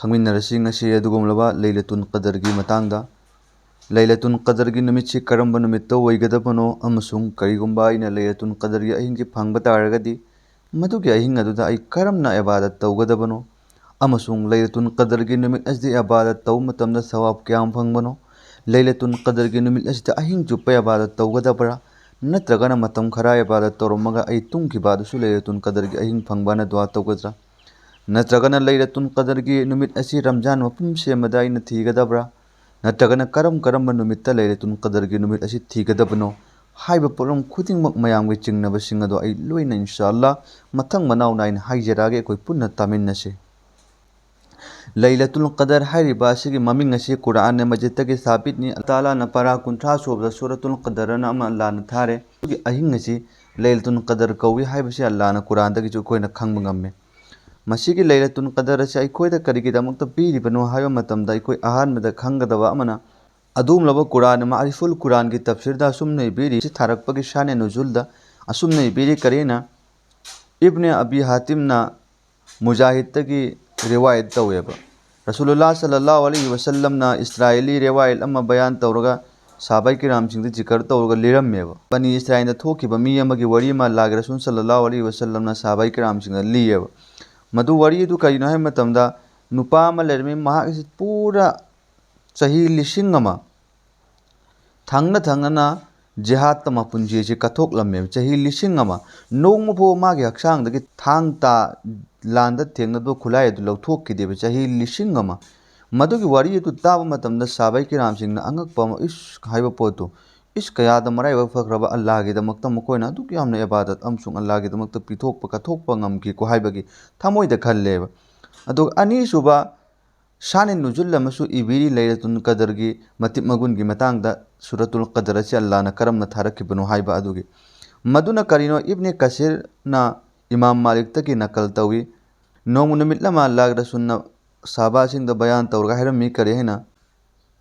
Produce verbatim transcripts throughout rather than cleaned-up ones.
ꯈꯪꯃꯤꯟꯅꯔꯁꯤ ꯉꯁꯤ ꯑꯗꯨꯒꯨꯝꯂꯕ ꯂꯩꯂꯇꯨꯜ ꯀꯗꯔꯒꯤ ꯃꯇꯥꯡꯗ꯫ ꯂꯩꯂꯇꯨꯜ ꯀꯗꯔꯒꯤ ꯅꯨꯃꯤꯠꯁꯤ ꯀꯔꯝꯕ ꯅꯨꯃꯤꯠꯇ ꯑꯣꯏꯒꯗꯕꯅꯣ ꯑꯃꯁꯨꯡ ꯀꯔꯤꯒꯨꯝꯕ ꯑꯩꯅ ꯂꯩꯂꯇꯨꯜ ꯀꯗꯔꯒꯤ ꯑꯍꯤꯡꯁꯤ ꯐꯪꯕ ꯇꯥꯔꯒꯗꯤ ꯃꯗꯨꯒꯤ ꯑꯍꯤꯡ ꯑꯗꯨꯗ ꯑꯩ ꯀꯔꯝꯅ ꯏꯕꯥꯗꯠ ꯇꯧꯒꯗꯕꯅꯣ ꯑꯃꯁꯨꯡ ꯂꯩꯂꯇꯨꯜ ꯀꯗꯔꯒꯤ ꯅꯨꯃꯤꯠ ꯑꯁꯤꯗ ꯏꯕꯥꯗꯠ ꯇꯧꯕ ꯃꯇꯝꯗ ꯁꯋꯥꯕ ꯀꯌꯥꯝ ꯐꯪꯕꯅꯣ, ꯂꯩꯂꯇꯨꯜ ꯀꯗꯔꯒꯤ ꯅꯨꯃꯤꯠ ꯑꯁꯤꯗ ꯑꯍꯤꯡ ꯆꯨꯞꯄ ꯏꯕꯥꯗꯠ ꯇꯧꯒꯗꯕ꯭ꯔꯥ, ꯅꯠꯇ꯭ꯔꯒꯅ ꯃꯇꯝ ꯈꯔ ꯏꯕꯥꯗꯠ ꯇꯧꯔꯝꯃꯒ ꯑꯩ ꯇꯨꯝꯈꯤꯕ ꯑꯗꯨꯁꯨ ꯂꯩꯂꯇꯨꯜ ꯀꯗꯔꯒꯤ ꯑꯍꯤꯡ ꯐꯪꯕꯅ ꯗꯨꯋꯥ ꯇꯧꯒꯗ꯭ꯔꯥ? ꯅꯠꯇ꯭ꯔꯒꯅ ꯂꯩꯂꯇꯨꯜ ꯀꯗꯔꯒꯤ ꯅꯨꯃꯤꯠ ꯑꯁꯤ ꯔꯝꯖꯥꯟ ꯃꯄꯨꯝ ꯁꯦꯝꯕꯗ ꯑꯩꯅ ꯊꯤꯒꯗꯕ꯭ꯔꯥ? ꯅꯠꯇ꯭ꯔꯒꯅ ꯀꯔꯝ ꯀꯔꯝꯕ ꯅꯨꯃꯤꯠꯇ ꯂꯩꯂꯇꯨꯜ ꯀꯗꯔꯒꯤ ꯅꯨꯃꯤꯠ ꯑꯁꯤ ꯊꯤꯒꯗꯕꯅꯣ? ꯍꯥꯏꯕ ꯄꯣꯠꯂꯝ ꯈꯨꯗꯤꯡꯃꯛ ꯃꯌꯥꯝꯒꯤ ꯆꯤꯡꯅꯕꯁꯤꯡ ꯑꯗꯣ ꯑꯩ ꯂꯣꯏꯅ ꯏꯟꯁꯥ ꯑꯜꯂꯥ ꯃꯊꯪ ꯃꯅꯥꯎ ꯅꯥꯏꯅ ꯍꯥꯏꯖꯔꯛꯑꯒꯦ, ꯑꯩꯈꯣꯏ ꯄꯨꯟꯅ ꯇꯥꯃꯤꯟꯅꯁꯤ꯫ ꯂꯩꯂꯇꯨꯜ ꯀꯗꯔ ꯍꯥꯏꯔꯤꯕ ꯑꯁꯤꯒꯤ ꯃꯃꯤꯡ ꯑꯁꯤ ꯀꯨꯔꯥꯟ ꯃꯖꯤꯗꯇꯒꯤ ꯁꯥꯕꯤꯠꯅꯤ꯫ ꯑꯜꯂꯥꯍ ꯇꯥꯂꯥꯅ ꯄꯔꯥ ꯀꯨꯟꯊ꯭ꯔꯥ ꯁꯨꯕꯗ ꯁꯨꯔꯇꯨꯜ ꯀꯗꯔ ꯑꯅ ꯑꯃ ꯑꯜꯂꯥꯍꯅ ꯊꯥꯔꯦ꯫ ꯑꯗꯨꯒꯤ ꯑꯍꯤꯡ ꯑꯁꯤ ꯂꯩꯂꯇꯨꯜ ꯀꯗꯔ ꯀꯧꯏ ꯍꯥꯏꯕꯁꯤ ꯑꯜꯂꯥꯍꯅ ꯀꯨꯔꯥꯟꯗꯒꯤꯁꯨ ꯑꯩꯈꯣꯏꯅ ꯈꯪꯕ ꯉꯝꯃꯤ꯫ ꯃꯁꯤꯒꯤ ꯂꯩꯂꯇꯨꯜ ꯀꯗꯔ ꯑꯁꯤ ꯑꯩꯈꯣꯏꯗ ꯀꯔꯤꯒꯤꯗꯃꯛꯇ ꯄꯤꯔꯤꯕꯅꯣ ꯍꯥꯏꯕ ꯃꯇꯝꯗ ꯑꯩꯈꯣꯏ ꯑꯍꯥꯟꯕꯗ ꯈꯪꯒꯗꯕ ꯑꯃꯅ, ꯑꯗꯨꯒꯨꯝꯂꯕ ꯀꯨꯔꯥꯟ ꯃꯥꯔꯤꯐꯨꯜ ꯀꯨꯔꯥꯟꯒꯤ ꯇꯐꯁꯤꯔꯗ ꯑꯁꯨꯝꯅ ꯏꯕꯤꯔꯤ, ꯁꯤ ꯊꯥꯔꯛꯄꯒꯤ ꯁꯥꯅꯦ ꯅꯨꯖꯨꯜꯗ ꯑꯁꯨꯝꯅ ꯏꯕꯤꯔꯤ, ꯀꯔꯤꯅ ꯏꯕꯅꯦ ꯑꯕꯤ ꯍꯥꯇꯤꯝꯅ ꯃꯨꯖꯥꯍꯤꯗꯇꯒꯤ ꯔꯤꯋꯥꯌꯠ ꯇꯧꯋꯦꯕ꯫ ꯔꯁꯨꯂꯨꯜꯂꯥꯍ ꯁꯜꯂꯜꯂꯥꯍꯨ ꯑꯂꯩꯍꯤ ꯋꯁꯜꯂꯝꯅ ꯏꯁꯔꯥꯏꯂꯤ ꯔꯤꯋꯥꯌꯠ ꯑꯃ ꯕꯌꯥꯟ ꯇꯧꯔꯒ ꯁꯥꯍꯥꯕꯥꯏ ꯀꯤꯔꯥꯝꯁꯤꯡꯗ ꯖꯤꯀꯔ ꯇꯧꯔꯒ ꯂꯤꯔꯝꯃꯦꯕ꯫ ꯕꯅꯤ ꯏꯁꯔꯥꯏꯜꯗ ꯊꯣꯛꯈꯤꯕ ꯃꯤ ꯑꯃꯒꯤ ꯋꯥꯔꯤ ꯑꯃ ꯑꯜꯂꯥꯍꯒꯤ ꯔꯁꯨꯜ ꯁꯜꯂꯜꯂꯥꯍꯨ ꯑꯂꯩꯍꯤ ꯋꯁꯜꯂꯝꯅ ꯁꯥꯍꯥꯕꯥꯏ ꯀꯤꯔꯥꯝꯁꯤꯡꯗ ꯂꯤꯌꯦꯕ꯫ ꯃꯗꯨ ꯋꯥꯔꯤ ꯑꯗꯨ ꯀꯔꯤꯅꯣ ꯍꯥꯏꯕ ꯃꯇꯝꯗ, ꯅꯨꯄꯥ ꯑꯃ ꯂꯩꯔꯝꯃꯤ, ꯃꯍꯥꯛ ꯑꯁꯤ ꯄꯨꯔꯥ ꯆꯍꯤ ꯂꯤꯁꯤꯡ ꯑꯃ ꯊꯪꯅ ꯊꯪꯅꯅ ꯖꯤꯍꯥꯗꯇ ꯃꯄꯨꯟꯁꯤꯁꯤ ꯀꯠꯊꯣꯛꯂꯝꯃꯦꯕ꯫ ꯆꯍꯤ ꯂꯤꯁꯤꯡ ꯑꯃ ꯅꯣꯡꯃ ꯐꯥꯎ ꯃꯥꯒꯤ ꯍꯛꯆꯥꯡꯗꯒꯤ ꯊꯥꯡ ꯇꯥ ꯂꯥꯟꯗ ꯊꯦꯡꯅꯕ ꯈꯨꯠꯂꯥꯏ ꯑꯗꯨ ꯂꯧꯊꯣꯛꯈꯤꯗꯦꯕ, ꯆꯍꯤ ꯂꯤꯁꯤꯡ ꯑꯃ꯫ ꯃꯗꯨꯒꯤ ꯋꯥꯔꯤ ꯑꯗꯨ ꯇꯥꯕ ꯃꯇꯝꯗ ꯁꯥꯍꯥꯕꯥꯏ ꯀꯤꯔꯥꯝꯁꯤꯡꯅ ꯑꯉꯛꯄ ꯑꯃ, ꯏꯁ ꯍꯥꯏꯕ ꯄꯣꯠꯇꯨ, ꯏꯁ ꯀꯌꯥꯗ ꯃꯔꯥꯏꯕꯛ ꯐꯈ꯭ꯔꯕ, ꯑꯜꯂꯥꯍꯒꯤꯗꯃꯛꯇ ꯃꯈꯣꯏꯅ ꯑꯗꯨꯛ ꯌꯥꯝꯅ ꯏꯕꯥꯗꯠ ꯑꯃꯁꯨꯡ ꯑꯜꯂꯥꯍꯒꯤꯗꯃꯛꯇ ꯄꯤꯊꯣꯛꯄ ꯀꯠꯊꯣꯛꯄ ꯉꯝꯈꯤꯀꯣ ꯍꯥꯏꯕꯒꯤ ꯊꯃꯣꯏꯗ ꯈꯜꯂꯦꯕ꯫ ꯑꯗꯨꯒ ꯑꯅꯤꯁꯨꯕ ꯁꯥꯅꯦ ꯅꯨꯖꯨꯜ ꯑꯃꯁꯨ ꯏꯕꯤꯔꯤ, ꯂꯩꯂꯇꯨꯜ ꯀꯗꯔꯒꯤ ꯃꯇꯤꯛ ꯃꯒꯨꯟꯒꯤ ꯃꯇꯥꯡꯗ꯫ ꯁꯨꯔꯇꯨꯜ ꯀꯗꯔ ꯑꯁꯤ ꯑꯜꯂꯥꯍꯅ ꯀꯔꯝꯅ ꯊꯥꯔꯛꯈꯤꯕꯅꯣ ꯍꯥꯏꯕ ꯑꯗꯨꯒꯤ꯫ ꯃꯗꯨꯅ ꯀꯔꯤꯅꯣ? ꯏꯕꯅꯦ ꯀꯁꯤꯔꯅ ꯏꯃꯥꯝ ꯃꯥꯂꯤꯛꯇꯒꯤ ꯅꯀꯜ ꯇꯧꯏ꯫ ꯅꯣꯡꯃ ꯅꯨꯃꯤꯠ ꯑꯃ ꯑꯜꯂꯥꯍꯒꯤ ꯔꯁꯨꯜꯅ ꯁꯥꯍꯥꯕꯥꯁꯤꯡꯗ ꯕꯌꯥꯟ ꯇꯧꯔꯒ ꯍꯥꯏꯔꯝꯃꯤ ꯀꯔꯤ ꯍꯥꯏꯅ,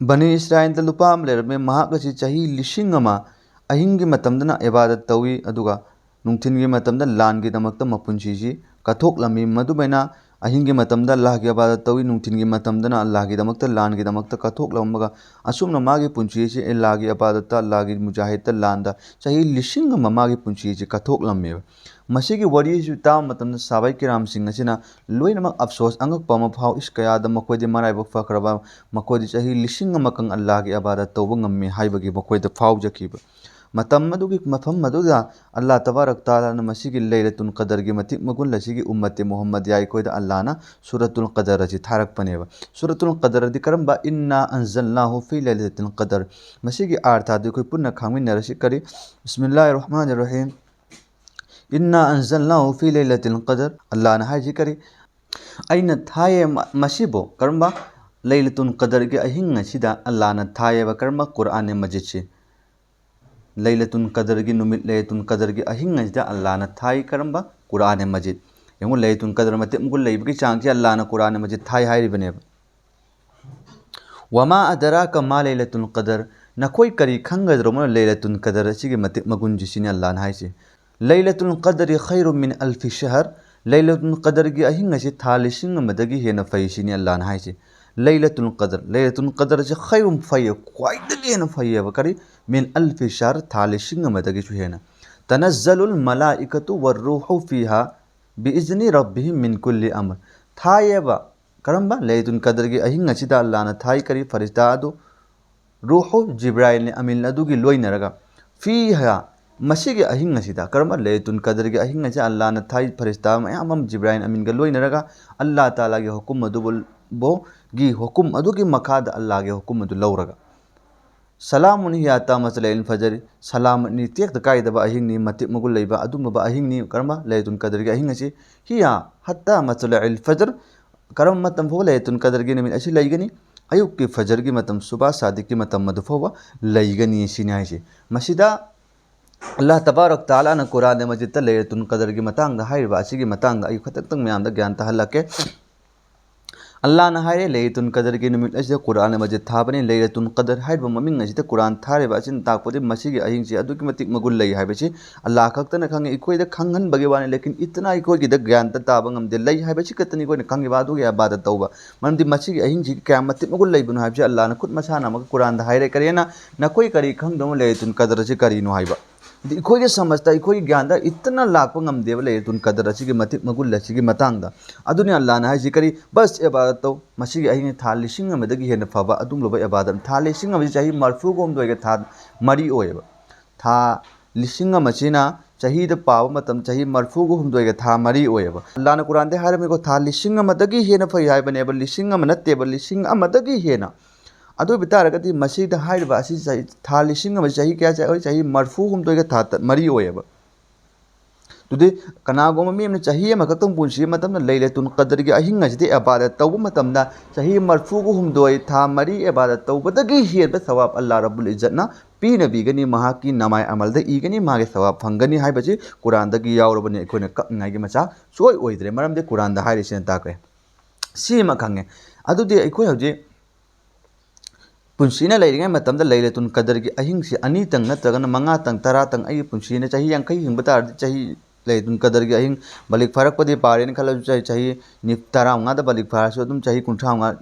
ꯕꯅꯤ ꯏꯁꯔꯥꯏꯜꯗ ꯅꯨꯄꯥ ꯑꯃ ꯂꯩꯔꯝꯃꯤ, ꯃꯍꯥꯛ ꯑꯁꯤ ꯆꯍꯤ ꯂꯤꯁꯤꯡ ꯑꯃ ꯑꯍꯤꯡꯒꯤ ꯃꯇꯝꯗꯅ ꯏꯕꯥꯗꯠ ꯇꯧꯏ, ꯑꯗꯨꯒ ꯅꯨꯡꯊꯤꯜꯒꯤ ꯃꯇꯝꯗ ꯂꯥꯟꯒꯤꯗꯃꯛꯇ ꯃꯄꯨꯟꯁꯤꯁꯤ ꯀꯠꯊꯣꯛꯂꯝꯃꯤ꯫ ꯃꯗꯨꯃꯥꯏꯅ ꯑꯍꯤꯡꯒꯤ ꯃꯇꯝꯗ ꯑꯜꯂꯥꯍꯒꯤ ꯑꯕꯥꯗꯠ ꯇꯧꯏ, ꯅꯨꯡꯊꯤꯟꯒꯤ ꯃꯇꯝꯗꯅ ꯑꯜꯂꯥꯍꯒꯤꯗꯃꯛꯇ, ꯂꯥꯟꯒꯤꯗꯃꯛꯇ ꯀꯠꯊꯣꯛꯂꯝꯃꯒ, ꯑꯁꯨꯝꯅ ꯃꯥꯒꯤ ꯄꯨꯟꯁꯤ ꯑꯁꯤ ꯑꯜꯂꯥꯍꯒꯤ ꯑꯕꯥꯗꯠꯇ, ꯑꯜꯂꯥꯍꯒꯤ ꯃꯨꯖꯥꯍꯤꯗꯇ, ꯂꯥꯟꯗ ꯆꯍꯤ ꯂꯤꯁꯤꯡ ꯑꯃ ꯃꯥꯒꯤ ꯄꯨꯟꯁꯤ ꯑꯁꯤ ꯀꯠꯊꯣꯛꯂꯝꯃꯦꯕ꯫ ꯃꯁꯤꯒꯤ ꯋꯥꯔꯤ ꯑꯁꯤ ꯇꯥꯕ ꯃꯇꯝꯗ ꯁꯍꯥꯕꯥꯏ ꯀꯤꯔꯥꯝꯁꯤꯡ ꯑꯁꯤꯅ ꯂꯣꯏꯅꯃꯛ ꯑꯐꯁꯣꯁ, ꯑꯉꯛꯄ ꯑꯃ ꯐꯥꯎ꯫ ꯏꯁ, ꯀꯌꯥꯗ ꯃꯈꯣꯏꯗꯤ ꯃꯔꯥꯏꯕꯛ ꯐꯈ꯭ꯔꯕ, ꯃꯈꯣꯏꯗꯤ ꯆꯍꯤ ꯂꯤꯁꯤꯡ ꯑꯃ ꯀꯪ ꯑꯜꯂꯥꯍꯒꯤ ꯑꯕꯥꯗꯠ ꯇꯧꯕ ꯉꯝꯃꯤ ꯍꯥꯏꯕꯒꯤ ꯃꯈꯣꯏꯗ ꯐꯥꯎꯖꯈꯤꯕ꯫ ꯃꯇꯝ ꯑꯗꯨꯒꯤ ꯃꯐꯝ ꯑꯗꯨꯗ ꯑꯜꯂꯥꯍ ꯇꯕꯥꯔꯛ ꯇꯥꯂꯥꯅ ꯃꯁꯤꯒꯤ ꯂꯩꯂꯇꯨꯜ ꯀꯗꯔꯒꯤ ꯃꯇꯤꯛ ꯃꯒꯨꯟ ꯑꯁꯤꯒꯤ ꯎꯝꯃꯠꯇꯦ ꯃꯨꯍꯝꯃꯗꯤꯌꯥ ꯑꯩꯈꯣꯏꯗ ꯑꯜꯂꯥꯍꯅ ꯁꯨꯔꯇꯨꯜ ꯀꯗꯔ ꯑꯁꯤ ꯊꯥꯔꯛꯄꯅꯦꯕ꯫ ꯁꯨꯔꯇꯨꯜ ꯀꯗꯔꯗꯤ ꯀꯔꯝꯕ? "ꯏꯟꯅꯥ ꯑꯟꯖꯜꯅꯥꯍꯨ ꯐꯤ ꯂꯩꯂꯇꯤꯜ ꯀꯗꯔ"꯫ ꯃꯁꯤꯒꯤ ꯑꯥꯔꯊ ꯑꯗꯨ ꯑꯩꯈꯣꯏ ꯄꯨꯟꯅ ꯈꯪꯃꯤꯟꯅꯔꯁꯤ꯫ ꯀꯔꯤ? ꯕꯤꯁꯃꯤꯜꯂꯥꯍꯤꯔ ꯔꯍꯃꯥꯅꯤꯔ ꯔꯍꯤꯝ꯫ "ꯏꯟꯅꯥ ꯑꯟꯖꯜꯅꯥꯍꯨ ꯐꯤ ꯂꯩꯂꯇꯤꯜ ꯀꯗꯔ"꯫ ꯑꯜꯂꯥꯍꯅ ꯍꯥꯏꯁꯤ ꯀꯔꯤ? ꯑꯩꯅ ꯊꯥꯏꯌꯦ ꯃ-, ꯃꯁꯤꯕꯨ꯫ ꯀꯔꯝꯕ? ꯂꯩꯂꯇꯨꯜ ꯀꯗꯔꯒꯤ ꯑꯍꯤꯡ ꯑꯁꯤꯗ ꯑꯜꯂꯥꯍꯅ ꯊꯥꯏꯌꯦꯕ꯫ ꯀꯔꯝꯕ? ꯀꯨꯔꯥꯟ ꯃꯖꯤꯗꯁꯤ꯫ ꯂꯩꯂꯇꯨꯜ ꯀꯗꯔꯒꯤ ꯅꯨꯃꯤꯠ, ꯂꯩꯂꯇꯨꯜ ꯀꯗꯔꯒꯤ ꯑꯍꯤꯡ ꯑꯁꯤꯗ ꯑꯜꯂꯥꯍꯅ ꯊꯥꯏ꯫ ꯀꯔꯝꯕ? ꯀꯨꯔꯥꯟ ꯃꯖꯤꯗ꯫ ꯌꯦꯡꯉꯨ, ꯂꯩꯂꯇꯨꯜ ꯀꯗꯔ ꯃꯇꯤꯛ ꯃꯒꯨꯟ ꯂꯩꯕꯒꯤ ꯆꯥꯡꯁꯤ ꯑꯜꯂꯥꯍꯅ ꯀꯨꯔꯥꯟ ꯃꯖꯤꯗ ꯊꯥꯏ ꯍꯥꯏꯔꯤꯕꯅꯦꯕ꯫ "ꯋꯃꯥ ꯑꯗꯔꯥꯀ ꯃꯥ ꯂꯩꯂꯇꯨꯜ ꯀꯗꯔ"꯫ ꯅꯈꯣꯏ ꯀꯔꯤ ꯈꯪꯒꯗ꯭ꯔꯣ ꯂꯩꯂꯇꯨꯜ ꯀꯗꯔ ꯑꯁꯤꯒꯤ ꯃꯇꯤꯛ ꯃꯒꯨꯟꯁꯤ? ꯁꯤꯅꯤ ꯑꯜꯂꯥꯍꯅ ꯍꯥꯏꯁꯤ꯫ "ꯂꯩꯂꯇꯨꯜ ꯀꯗꯔꯤ ꯈꯩꯔꯨ ꯃꯤꯟ ꯑꯜꯐꯤ ꯁꯍꯔ"꯫ ꯂꯩꯂꯇꯨꯜ ꯀꯗꯔꯒꯤ ꯑꯍꯤꯡ ꯑꯁꯤ ꯊꯥ ꯂꯤꯁꯤꯡ ꯑꯃꯗꯒꯤ ꯍꯦꯟꯅ ꯐꯩ, ꯁꯤꯅꯤ ꯑꯜꯂꯥꯍꯅ ꯍꯥꯏꯁꯤ꯫ ꯂꯩꯂꯇꯨꯜ ꯀꯗꯔ, ꯂꯩꯂꯇꯨꯜ ꯀꯗꯔ ꯑꯁꯤ ꯈꯩꯔꯨꯝ ꯐꯩꯌꯦ, ꯈ꯭ꯋꯥꯏꯗꯒꯤ ꯍꯦꯟꯅ ꯐꯩꯌꯦꯕ꯫ ꯀꯔꯤ? "ꯃꯤꯟ ꯑꯜꯐꯤ ꯁꯍꯔ", ꯊꯥ ꯂꯤꯁꯤꯡ ꯑꯃꯗꯒꯤꯁꯨ ꯍꯦꯟꯅ꯫ "ꯇꯅꯖꯜꯂꯨꯜ ꯃꯂꯥꯏꯀꯇꯨ ꯋꯔꯔꯨꯍꯨ ꯐꯤꯍꯥ ꯕꯤꯏꯖꯅꯤ ꯔꯕꯤꯍꯤꯝ ꯃꯤꯟ ꯀꯨꯜꯂꯤ ꯑꯃꯔ"꯫ ꯊꯥꯏꯌꯦꯕ꯫ ꯀꯔꯝꯕ? ꯂꯩꯂꯇꯨꯜ ꯀꯗꯔꯒꯤ ꯑꯍꯤꯡ ꯑꯁꯤꯗ ꯑꯜꯂꯥꯍꯅ ꯊꯥꯏ꯫ ꯀꯔꯤ? ꯐꯔꯤꯁꯇꯥ ꯑꯗꯨ, ꯔꯨꯍꯨ ꯖꯤꯕ꯭ꯔꯥꯏꯜ ꯑꯃꯤꯟ ꯑꯗꯨꯒꯤ ꯂꯣꯏꯅꯔꯒ, ꯐꯤꯍꯥ, ꯃꯁꯤꯒꯤ ꯑꯍꯤꯡ ꯑꯁꯤꯗ, ꯀꯔꯝꯕ? ꯂꯩꯂꯇꯨꯜ ꯀꯗꯔꯒꯤ ꯑꯍꯤꯡ ꯑꯁꯤ ꯑꯜꯂꯥꯍꯅ ꯊꯥꯏ, ꯐꯔꯤꯁꯇꯥ ꯃꯌꯥꯝ ꯑꯃ ꯖꯤꯕ꯭ꯔꯥꯏꯜ ꯑꯃꯤꯟꯒ ꯂꯣꯏꯅꯔꯒ, ꯑꯜꯂꯥꯍ ꯇꯥꯂꯥꯒꯤ ꯍꯨꯀꯨꯝ ꯑꯗꯨꯕꯨ, ꯕꯣ-, ꯒꯤ ꯍꯨꯀꯨꯝ ꯑꯗꯨꯒꯤ ꯃꯈꯥꯗ ꯑꯜꯂꯥꯍꯒꯤ ꯍꯨꯀꯨꯝ ꯑꯗꯨ ꯂꯧꯔꯒ꯫ "ꯁꯂꯥꯃꯨꯟ ꯍꯤꯌꯥ ꯍꯠꯇꯥ ꯃꯠꯂꯥꯏꯜ ꯐꯖꯔ", ꯁꯂꯥꯃꯠꯅꯤ, ꯇꯦꯛꯇ ꯀꯥꯏꯗꯕ ꯑꯍꯤꯡꯅꯤ, ꯃꯇꯤꯛ ꯃꯒꯨꯟ ꯂꯩꯕ ꯑꯗꯨꯒꯨꯝꯂꯕ ꯑꯍꯤꯡꯅꯤ꯫ ꯀꯔꯝꯕ? ꯂꯩꯂꯇꯨꯜ ꯀꯗꯔꯒꯤ ꯑꯍꯤꯡ ꯑꯁꯤ꯫ "ꯍꯤꯌꯥ ꯍꯠꯇꯥ ꯃꯠꯂꯥꯏꯜ ꯐꯖꯔ", ꯀꯔꯝꯕ ꯃꯇꯝ ꯐꯥꯎꯕ ꯂꯩꯂꯇꯨꯜ ꯀꯗꯔꯒꯤ ꯅꯨꯃꯤꯠ ꯑꯁꯤ ꯂꯩꯒꯅꯤ? ꯑꯌꯨꯛꯀꯤ ꯐꯖꯔꯒꯤ ꯃꯇꯝ, ꯁꯨꯕꯥ ꯁꯥꯗꯤꯛꯀꯤ ꯃꯇꯝ ꯑꯗꯨ ꯐꯥꯎꯕ ꯂꯩꯒꯅꯤ ꯁꯤꯅꯤ ꯍꯥꯏꯁꯦ꯫ ꯃꯁꯤꯗ ꯑꯜꯂꯥꯍ ꯇꯕꯥꯔꯛ ꯇꯥꯂꯥꯅ ꯀꯨꯔꯥꯟ ꯃꯖꯤꯗꯇ ꯂꯩꯂꯇꯨꯜ ꯀꯗꯔꯒꯤ ꯃꯇꯥꯡꯗ ꯍꯥꯏꯔꯤꯕ ꯑꯁꯤꯒꯤ ꯃꯇꯥꯡꯗ ꯑꯩ ꯈꯤꯇꯪ ꯃꯌꯥꯝꯗ ꯒ꯭ꯌꯥꯟ ꯇꯥꯍꯜꯂꯛꯀꯦ꯫ ꯑꯜꯂꯥꯅ ꯍꯥꯏꯔꯦ, ꯂꯩꯂꯇꯨꯜ ꯀꯗꯔꯒꯤ ꯅꯨꯃꯤꯠ ꯑꯁꯤꯗ ꯀꯨꯔꯥꯟ ꯃꯖꯤꯗ ꯊꯥꯕꯅꯤ꯫ ꯂꯩꯂꯇꯨꯜ ꯀꯗꯔ ꯍꯥꯏꯔꯤꯕ ꯃꯃꯤꯡ ꯑꯁꯤꯗ ꯀꯨꯔꯥꯟ ꯊꯥꯔꯤꯕ ꯑꯁꯤꯅ ꯇꯥꯛꯄꯗꯤ ꯃꯁꯤꯒꯤ ꯑꯍꯤꯡꯁꯤ ꯑꯗꯨꯛꯀꯤ ꯃꯇꯤꯛ ꯃꯒꯨꯟ ꯂꯩ ꯍꯥꯏꯕꯁꯤ ꯑꯜꯂꯥ ꯈꯛꯇꯅ ꯈꯪꯉꯤ꯫ ꯑꯩꯈꯣꯏꯗ ꯈꯪꯍꯟꯕꯒꯤ ꯋꯥꯅꯤ, ꯂꯦꯀꯤꯟ ꯏꯇꯅ ꯑꯩꯈꯣꯏꯒꯤꯗ ꯒ꯭ꯌꯥꯟꯗ ꯇꯥꯕ ꯉꯝꯗꯦ꯫ ꯂꯩ ꯍꯥꯏꯕꯁꯤ ꯈꯛꯇꯅꯤ ꯑꯩꯈꯣꯏꯅ ꯈꯪꯉꯤꯕ, ꯑꯗꯨꯒꯤ ꯏꯕꯥꯗꯠ ꯇꯧꯕ꯫ ꯃꯔꯝꯗꯤ ꯃꯁꯤꯒꯤ ꯑꯍꯤꯡꯁꯤ ꯀꯌꯥꯝ ꯃꯇꯤꯛ ꯃꯒꯨꯟ ꯂꯩꯕꯅꯣ ꯍꯥꯏꯕꯁꯤ ꯑꯜꯂꯥꯅ ꯈꯨꯠ ꯃꯁꯥꯅ ꯑꯃꯨꯛꯀ ꯀꯨꯔꯥꯟꯗ ꯍꯥꯏꯔꯦ꯫ ꯀꯔꯤꯅ? ꯅꯈꯣꯏ ꯀꯔꯤ ꯈꯪꯗꯕꯅꯣ ꯂꯩꯂꯇꯨꯜ ꯀꯗꯔ ꯑꯁꯤ ꯀꯔꯤꯅꯣ ꯍꯥꯏꯕ? ꯑꯗꯤ ꯑꯩꯈꯣꯏꯒꯤ ꯁꯃꯖꯇ, ꯑꯩꯈꯣꯏꯒꯤ ꯒ꯭ꯌꯥꯟꯗ ꯏꯇꯅ ꯂꯥꯛꯄ ꯉꯝꯗꯦꯕ ꯂꯩꯂꯇꯨꯜ ꯀꯗꯔ ꯑꯁꯤꯒꯤ ꯃꯇꯤꯛ ꯃꯒꯨꯟ ꯑꯁꯤꯒꯤ ꯃꯇꯥꯡꯗ꯫ ꯑꯗꯨꯅꯤ ꯑꯜꯂꯥꯅ ꯍꯥꯏꯁꯤ ꯀꯔꯤ? ꯕꯁ ꯏꯕꯥꯗꯠ ꯇꯧ꯫ ꯃꯁꯤꯒꯤ ꯑꯍꯤꯡ ꯊꯥ ꯂꯤꯁꯤꯡ ꯑꯃꯗꯒꯤ ꯍꯦꯟꯅ ꯐꯕ ꯑꯗꯨꯒꯨꯝꯂꯕ ꯏꯕꯥꯗꯠ꯫ ꯊꯥ ꯂꯤꯁꯤꯡ ꯑꯃꯁꯤ ꯆꯍꯤ ꯃꯔꯐꯨꯒ ꯍꯨꯝꯗꯣꯏꯒ ꯊꯥ ꯃꯔꯤ ꯑꯣꯏꯌꯦꯕ꯫ ꯊꯥ ꯂꯤꯁꯤꯡ ꯑꯃꯁꯤꯅ ꯆꯍꯤꯗ ꯄꯥꯕ ꯃꯇꯝ ꯆꯍꯤ ꯃꯔꯐꯨꯒ ꯍꯨꯝꯗꯣꯏꯒ ꯊꯥ ꯃꯔꯤ ꯑꯣꯏꯌꯦꯕ꯫ ꯑꯜꯂꯥꯅ ꯀꯨꯔꯥꯟꯗ ꯍꯥꯏꯔꯝꯃꯤꯀꯣ, ꯊꯥ ꯂꯤꯁꯤꯡ ꯑꯃꯗꯒꯤ ꯍꯦꯟꯅ ꯐꯩ ꯍꯥꯏꯕꯅꯦꯕ, ꯂꯤꯁꯤꯡ ꯑꯃ ꯅꯠꯇꯦꯕ, ꯂꯤꯁꯤꯡ ꯑꯃꯗꯒꯤ ꯍꯦꯟꯅ꯫ ꯑꯗꯨ ꯑꯣꯏꯕ ꯇꯥꯔꯒꯗꯤ ꯃꯁꯤꯗ ꯍꯥꯏꯔꯤꯕ ꯑꯁꯤ ꯆꯍꯤ, ꯊꯥ ꯂꯤꯁꯤꯡ ꯑꯃ ꯆꯍꯤ ꯀꯌꯥ ꯆꯍꯤ? ꯆꯍꯤ ꯃꯔꯐꯨ ꯍꯨꯝꯗꯣꯏꯒ ꯊꯥ ꯇ-, ꯃꯔꯤ ꯑꯣꯏꯌꯦꯕ꯫ ꯑꯗꯨꯗꯤ ꯀꯅꯥꯒꯨꯝꯕ ꯃꯤ ꯑꯃꯅ ꯆꯍꯤ ꯑꯃꯈꯛꯇꯪ ꯄꯨꯟꯁꯤꯕ ꯃꯇꯝꯗ ꯂꯩꯂꯇꯨꯜ ꯀꯗꯔꯒꯤ ꯑꯍꯤꯡ ꯑꯁꯤꯗ ꯏꯕꯥꯗꯠ ꯇꯧꯕ ꯃꯇꯝꯗ ꯆꯍꯤ ꯃꯔꯐꯨꯒ ꯍꯨꯝꯗꯣꯏ ꯊꯥ ꯃꯔꯤ ꯏꯕꯥꯗꯠ ꯇꯧꯕꯗꯒꯤ ꯍꯦꯟꯕ ꯁꯋꯥꯕ ꯑꯜꯂꯥ ꯔꯕꯨꯜ ꯏꯖꯠꯅ ꯄꯤꯅꯕꯤꯒꯅꯤ, ꯃꯍꯥꯛꯀꯤ ꯅꯃꯥꯏ ꯑꯃꯜꯗ ꯏꯒꯅꯤ, ꯃꯥꯒꯤ ꯁꯋꯥꯕ ꯐꯪꯒꯅꯤ ꯍꯥꯏꯕꯁꯤ ꯀꯨꯔꯥꯟꯗꯒꯤ ꯌꯥꯎꯔꯕꯅꯤ꯫ ꯑꯩꯈꯣꯏꯅ ꯀꯛꯅꯤꯡꯉꯥꯏꯒꯤ ꯃꯆꯥꯛ ꯁꯨꯡꯑꯣꯏ ꯑꯣꯏꯗ꯭ꯔꯦ, ꯃꯔꯝꯗꯤ ꯀꯨꯔꯥꯟꯗ ꯍꯥꯏꯔꯤꯁꯤꯅ ꯇꯥꯛꯈ꯭ꯔꯦ꯫ ꯁꯤꯃ ꯈꯪꯉꯦ꯫ ꯑꯗꯨꯗꯤ ꯑꯩꯈꯣꯏ ꯍꯧꯖꯤꯛ ꯄꯨꯟꯁꯤꯅ ꯂꯩꯔꯤꯉꯩ ꯃꯇꯝꯗ ꯂꯩꯂꯇꯨꯜ ꯀꯗꯔꯒꯤ ꯑꯍꯤꯡꯁꯤ ꯑꯅꯤꯇꯪ ꯅꯠꯇ꯭ꯔꯒꯅ ꯃꯉꯥꯇꯪ, ꯇꯔꯥꯇꯪ, ꯑꯩꯒꯤ ꯄꯨꯟꯁꯤꯅ ꯆꯍꯤ ꯌꯥꯡꯈꯩ ꯍꯤꯡꯕ ꯇꯥꯔꯗꯤ ꯆꯍꯤ ꯂꯩꯂꯇꯨꯜ ꯀꯗꯔꯒꯤ ꯑꯍꯤꯡ ꯕꯂꯤꯛ ꯐꯥꯔꯛꯄꯗꯤ ꯄꯥꯔꯦꯅ ꯈꯜꯂꯁꯨ ꯆꯍꯤ, ꯆꯍꯤ ꯅꯤꯐ-, ꯇꯔꯥꯃꯉꯥꯗ ꯕꯂꯤꯛ ꯐꯥꯔꯁꯨ ꯑꯗꯨꯝ ꯆꯍꯤ ꯀꯨꯟꯊ꯭ꯔꯥ ꯃꯉꯥ,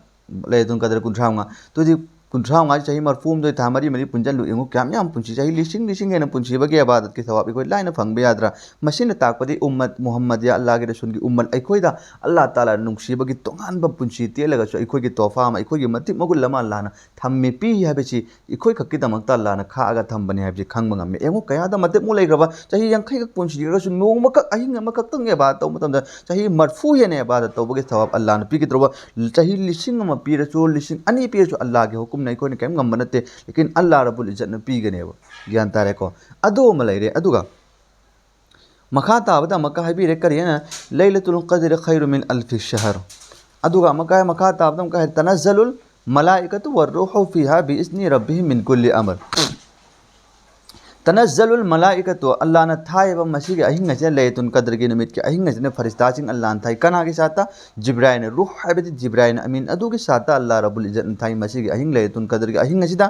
ꯂꯩꯂꯇꯨꯜ ꯀꯗꯔ ꯀꯨꯟꯊ꯭ꯔꯥ ꯃꯉꯥ꯫ ꯑꯗꯨꯗꯤ ꯀꯨꯟꯊ꯭ꯔꯥ ꯃꯉꯥ ꯆꯍꯤ ꯃꯔꯐꯨ ꯍꯨꯝꯗꯣꯏ ꯊꯥ ꯃꯔꯤ ꯃꯔꯤ ꯄꯨꯟꯁꯤꯜꯂꯨ, ꯌꯦꯡꯉꯨ ꯀꯌꯥꯝ ꯌꯥꯝ ꯄꯨꯟꯁꯤ, ꯆꯍꯤ ꯂꯤꯁꯤꯡ ꯂꯤꯁꯤꯡ ꯍꯦꯟꯅ ꯄꯨꯟꯁꯤꯕꯒꯤ ꯏꯕꯥꯗꯠꯀꯤ ꯁꯋꯥꯕ ꯑꯩꯈꯣꯏ ꯂꯥꯏꯅ ꯐꯪꯕ ꯌꯥꯗ꯭ꯔꯥ? ꯃꯁꯤꯅ ꯇꯥꯛꯄꯗꯤ ꯎꯝꯃꯠ ꯃꯨꯍꯝꯃꯗꯤꯌꯥ, ꯑꯜꯂꯥꯍꯒꯤ ꯔꯁꯨꯜꯒꯤ ꯎꯝꯃꯠ, ꯑꯩꯈꯣꯏꯗ ꯑꯜꯂꯥꯍ ꯇꯥꯂꯥ ꯅꯨꯡꯁꯤꯕꯒꯤ ꯇꯣꯉꯥꯟꯕ ꯄꯨꯟꯁꯤ ꯇꯦꯜꯂꯒꯁꯨ ꯑꯩꯈꯣꯏꯒꯤ ꯇꯣꯐꯥ ꯑꯃ, ꯑꯩꯈꯣꯏꯒꯤ ꯃꯇꯤꯛ ꯃꯒꯨꯟ ꯑꯃ ꯑꯜꯂꯥꯍꯅ ꯊꯝꯃꯤ, ꯄꯤ ꯍꯥꯏꯕꯁꯤ ꯑꯩꯈꯣꯏ ꯈꯛꯀꯤꯗꯃꯛꯇ ꯑꯜꯂꯥꯍꯅ ꯈꯥꯛꯑꯒ ꯊꯝꯕꯅꯤ ꯍꯥꯏꯕꯁꯤ ꯈꯪꯕ ꯉꯝꯃꯤ꯫ ꯌꯦꯡꯉꯨ, ꯀꯌꯥꯗ ꯃꯇꯤꯛꯃꯨꯛ ꯂꯩꯈ꯭ꯔꯕ, ꯆꯍꯤ ꯌꯥꯡꯈꯩꯈꯛ ꯄꯨꯟꯁꯤꯔꯒꯁꯨ ꯅꯣꯡꯃꯈꯛ ꯑꯍꯤꯡ ꯑꯃꯈꯛꯇꯪ ꯏꯕꯥꯗꯠ ꯇꯧꯕ ꯃꯇꯝꯗ ꯆꯍꯤ ꯃꯔꯐꯨ ꯍꯦꯟꯅ ꯏꯕꯥꯗꯠ ꯇꯧꯕꯒꯤ ꯁꯋꯥꯕ ꯑꯜꯂꯥꯍꯅ ꯄꯤꯒꯗꯧꯔꯕ꯫ ꯆꯍꯤ ꯂꯤꯁꯤꯡ ꯑꯃ ꯄꯤꯔꯁꯨ, ꯂꯤꯁꯤꯡ ꯑꯅꯤ ꯄꯤꯔꯁꯨ, ꯑꯜꯂꯥꯍꯒꯤ ꯍꯨꯀꯨꯝꯅ ꯑꯩꯈꯣꯏꯅ ꯀꯔꯤꯝ ꯉꯝꯕ ꯅꯠꯇꯦ꯫ ꯂꯦꯀꯤꯟ ꯑꯜꯂꯥꯍ ꯔꯕꯨꯜ ꯏꯖꯠꯅ ꯄꯤꯒꯅꯦꯕ꯫ ꯒ꯭ꯌꯥꯟ ꯇꯥꯔꯦꯀꯣ? ꯑꯗꯨ ꯑꯃ ꯂꯩꯔꯦ꯫ ꯑꯗꯨꯒ ꯃꯈꯥ ꯇꯥꯕꯗ ꯑꯃꯨꯛꯀ ꯍꯥꯏꯕꯤꯔꯦ, ꯀꯔꯤ ꯍꯥꯏꯅ? "ꯂꯩꯂꯇꯨꯜ ꯀꯗꯔ ꯈꯩꯔꯨ ꯃꯤꯟ ꯑꯜꯐꯤ ꯁꯍꯔ"꯫ ꯑꯗꯨꯒ ꯑꯃꯨꯛꯀ ꯍꯥꯏ, ꯃꯈꯥ ꯇꯥꯕꯗ ꯑꯃꯨꯛꯀ ꯍꯥꯏ, "ꯇꯅꯖꯜꯂꯨꯜ ꯃꯂꯥꯏꯀꯇꯨ ꯋꯔꯔꯨꯍꯨ ꯐꯤꯍꯥ ꯕꯤꯏꯖꯅꯤ ꯔꯕꯤꯍꯤꯝ ꯃꯤꯟ ꯀꯨꯜꯂꯤ ꯑꯃꯔ"꯫ ꯇꯅꯖꯂꯨꯜ ꯃꯂꯥꯏꯀꯇꯨ ꯑꯜꯂꯥꯅ ꯊꯥꯏꯕ ꯃꯁꯤꯒꯤ ꯑꯍꯤꯡ ꯑꯁꯤꯗ, ꯂꯩꯂꯇꯨꯜ ꯀꯗꯔꯒꯤ ꯅꯨꯃꯤꯠꯀꯤ ꯑꯍꯤꯡ ꯑꯁꯤꯗ ꯐꯔꯤꯁꯇꯥꯁꯤꯡ ꯑꯜꯂꯥꯅ ꯊꯥꯏ꯫ ꯀꯅꯥꯒꯤ ꯁꯥꯠꯇ? ꯖꯤꯕ꯭ꯔꯥꯏꯜ ꯔꯨꯍ ꯍꯥꯏꯕꯗꯤ ꯖꯤꯕ꯭ꯔꯥꯏꯜ ꯑꯃꯤꯟ ꯑꯗꯨꯒꯤ ꯁꯥꯠꯇ ꯑꯜꯂꯥ ꯔꯕꯨꯜ ꯏꯖꯠꯅ ꯊꯥꯏ꯫ ꯃꯁꯤꯒꯤ ꯑꯍꯤꯡ, ꯂꯩꯂꯇꯨꯜ ꯀꯗꯔꯒꯤ ꯑꯍꯤꯡ ꯑꯁꯤꯗ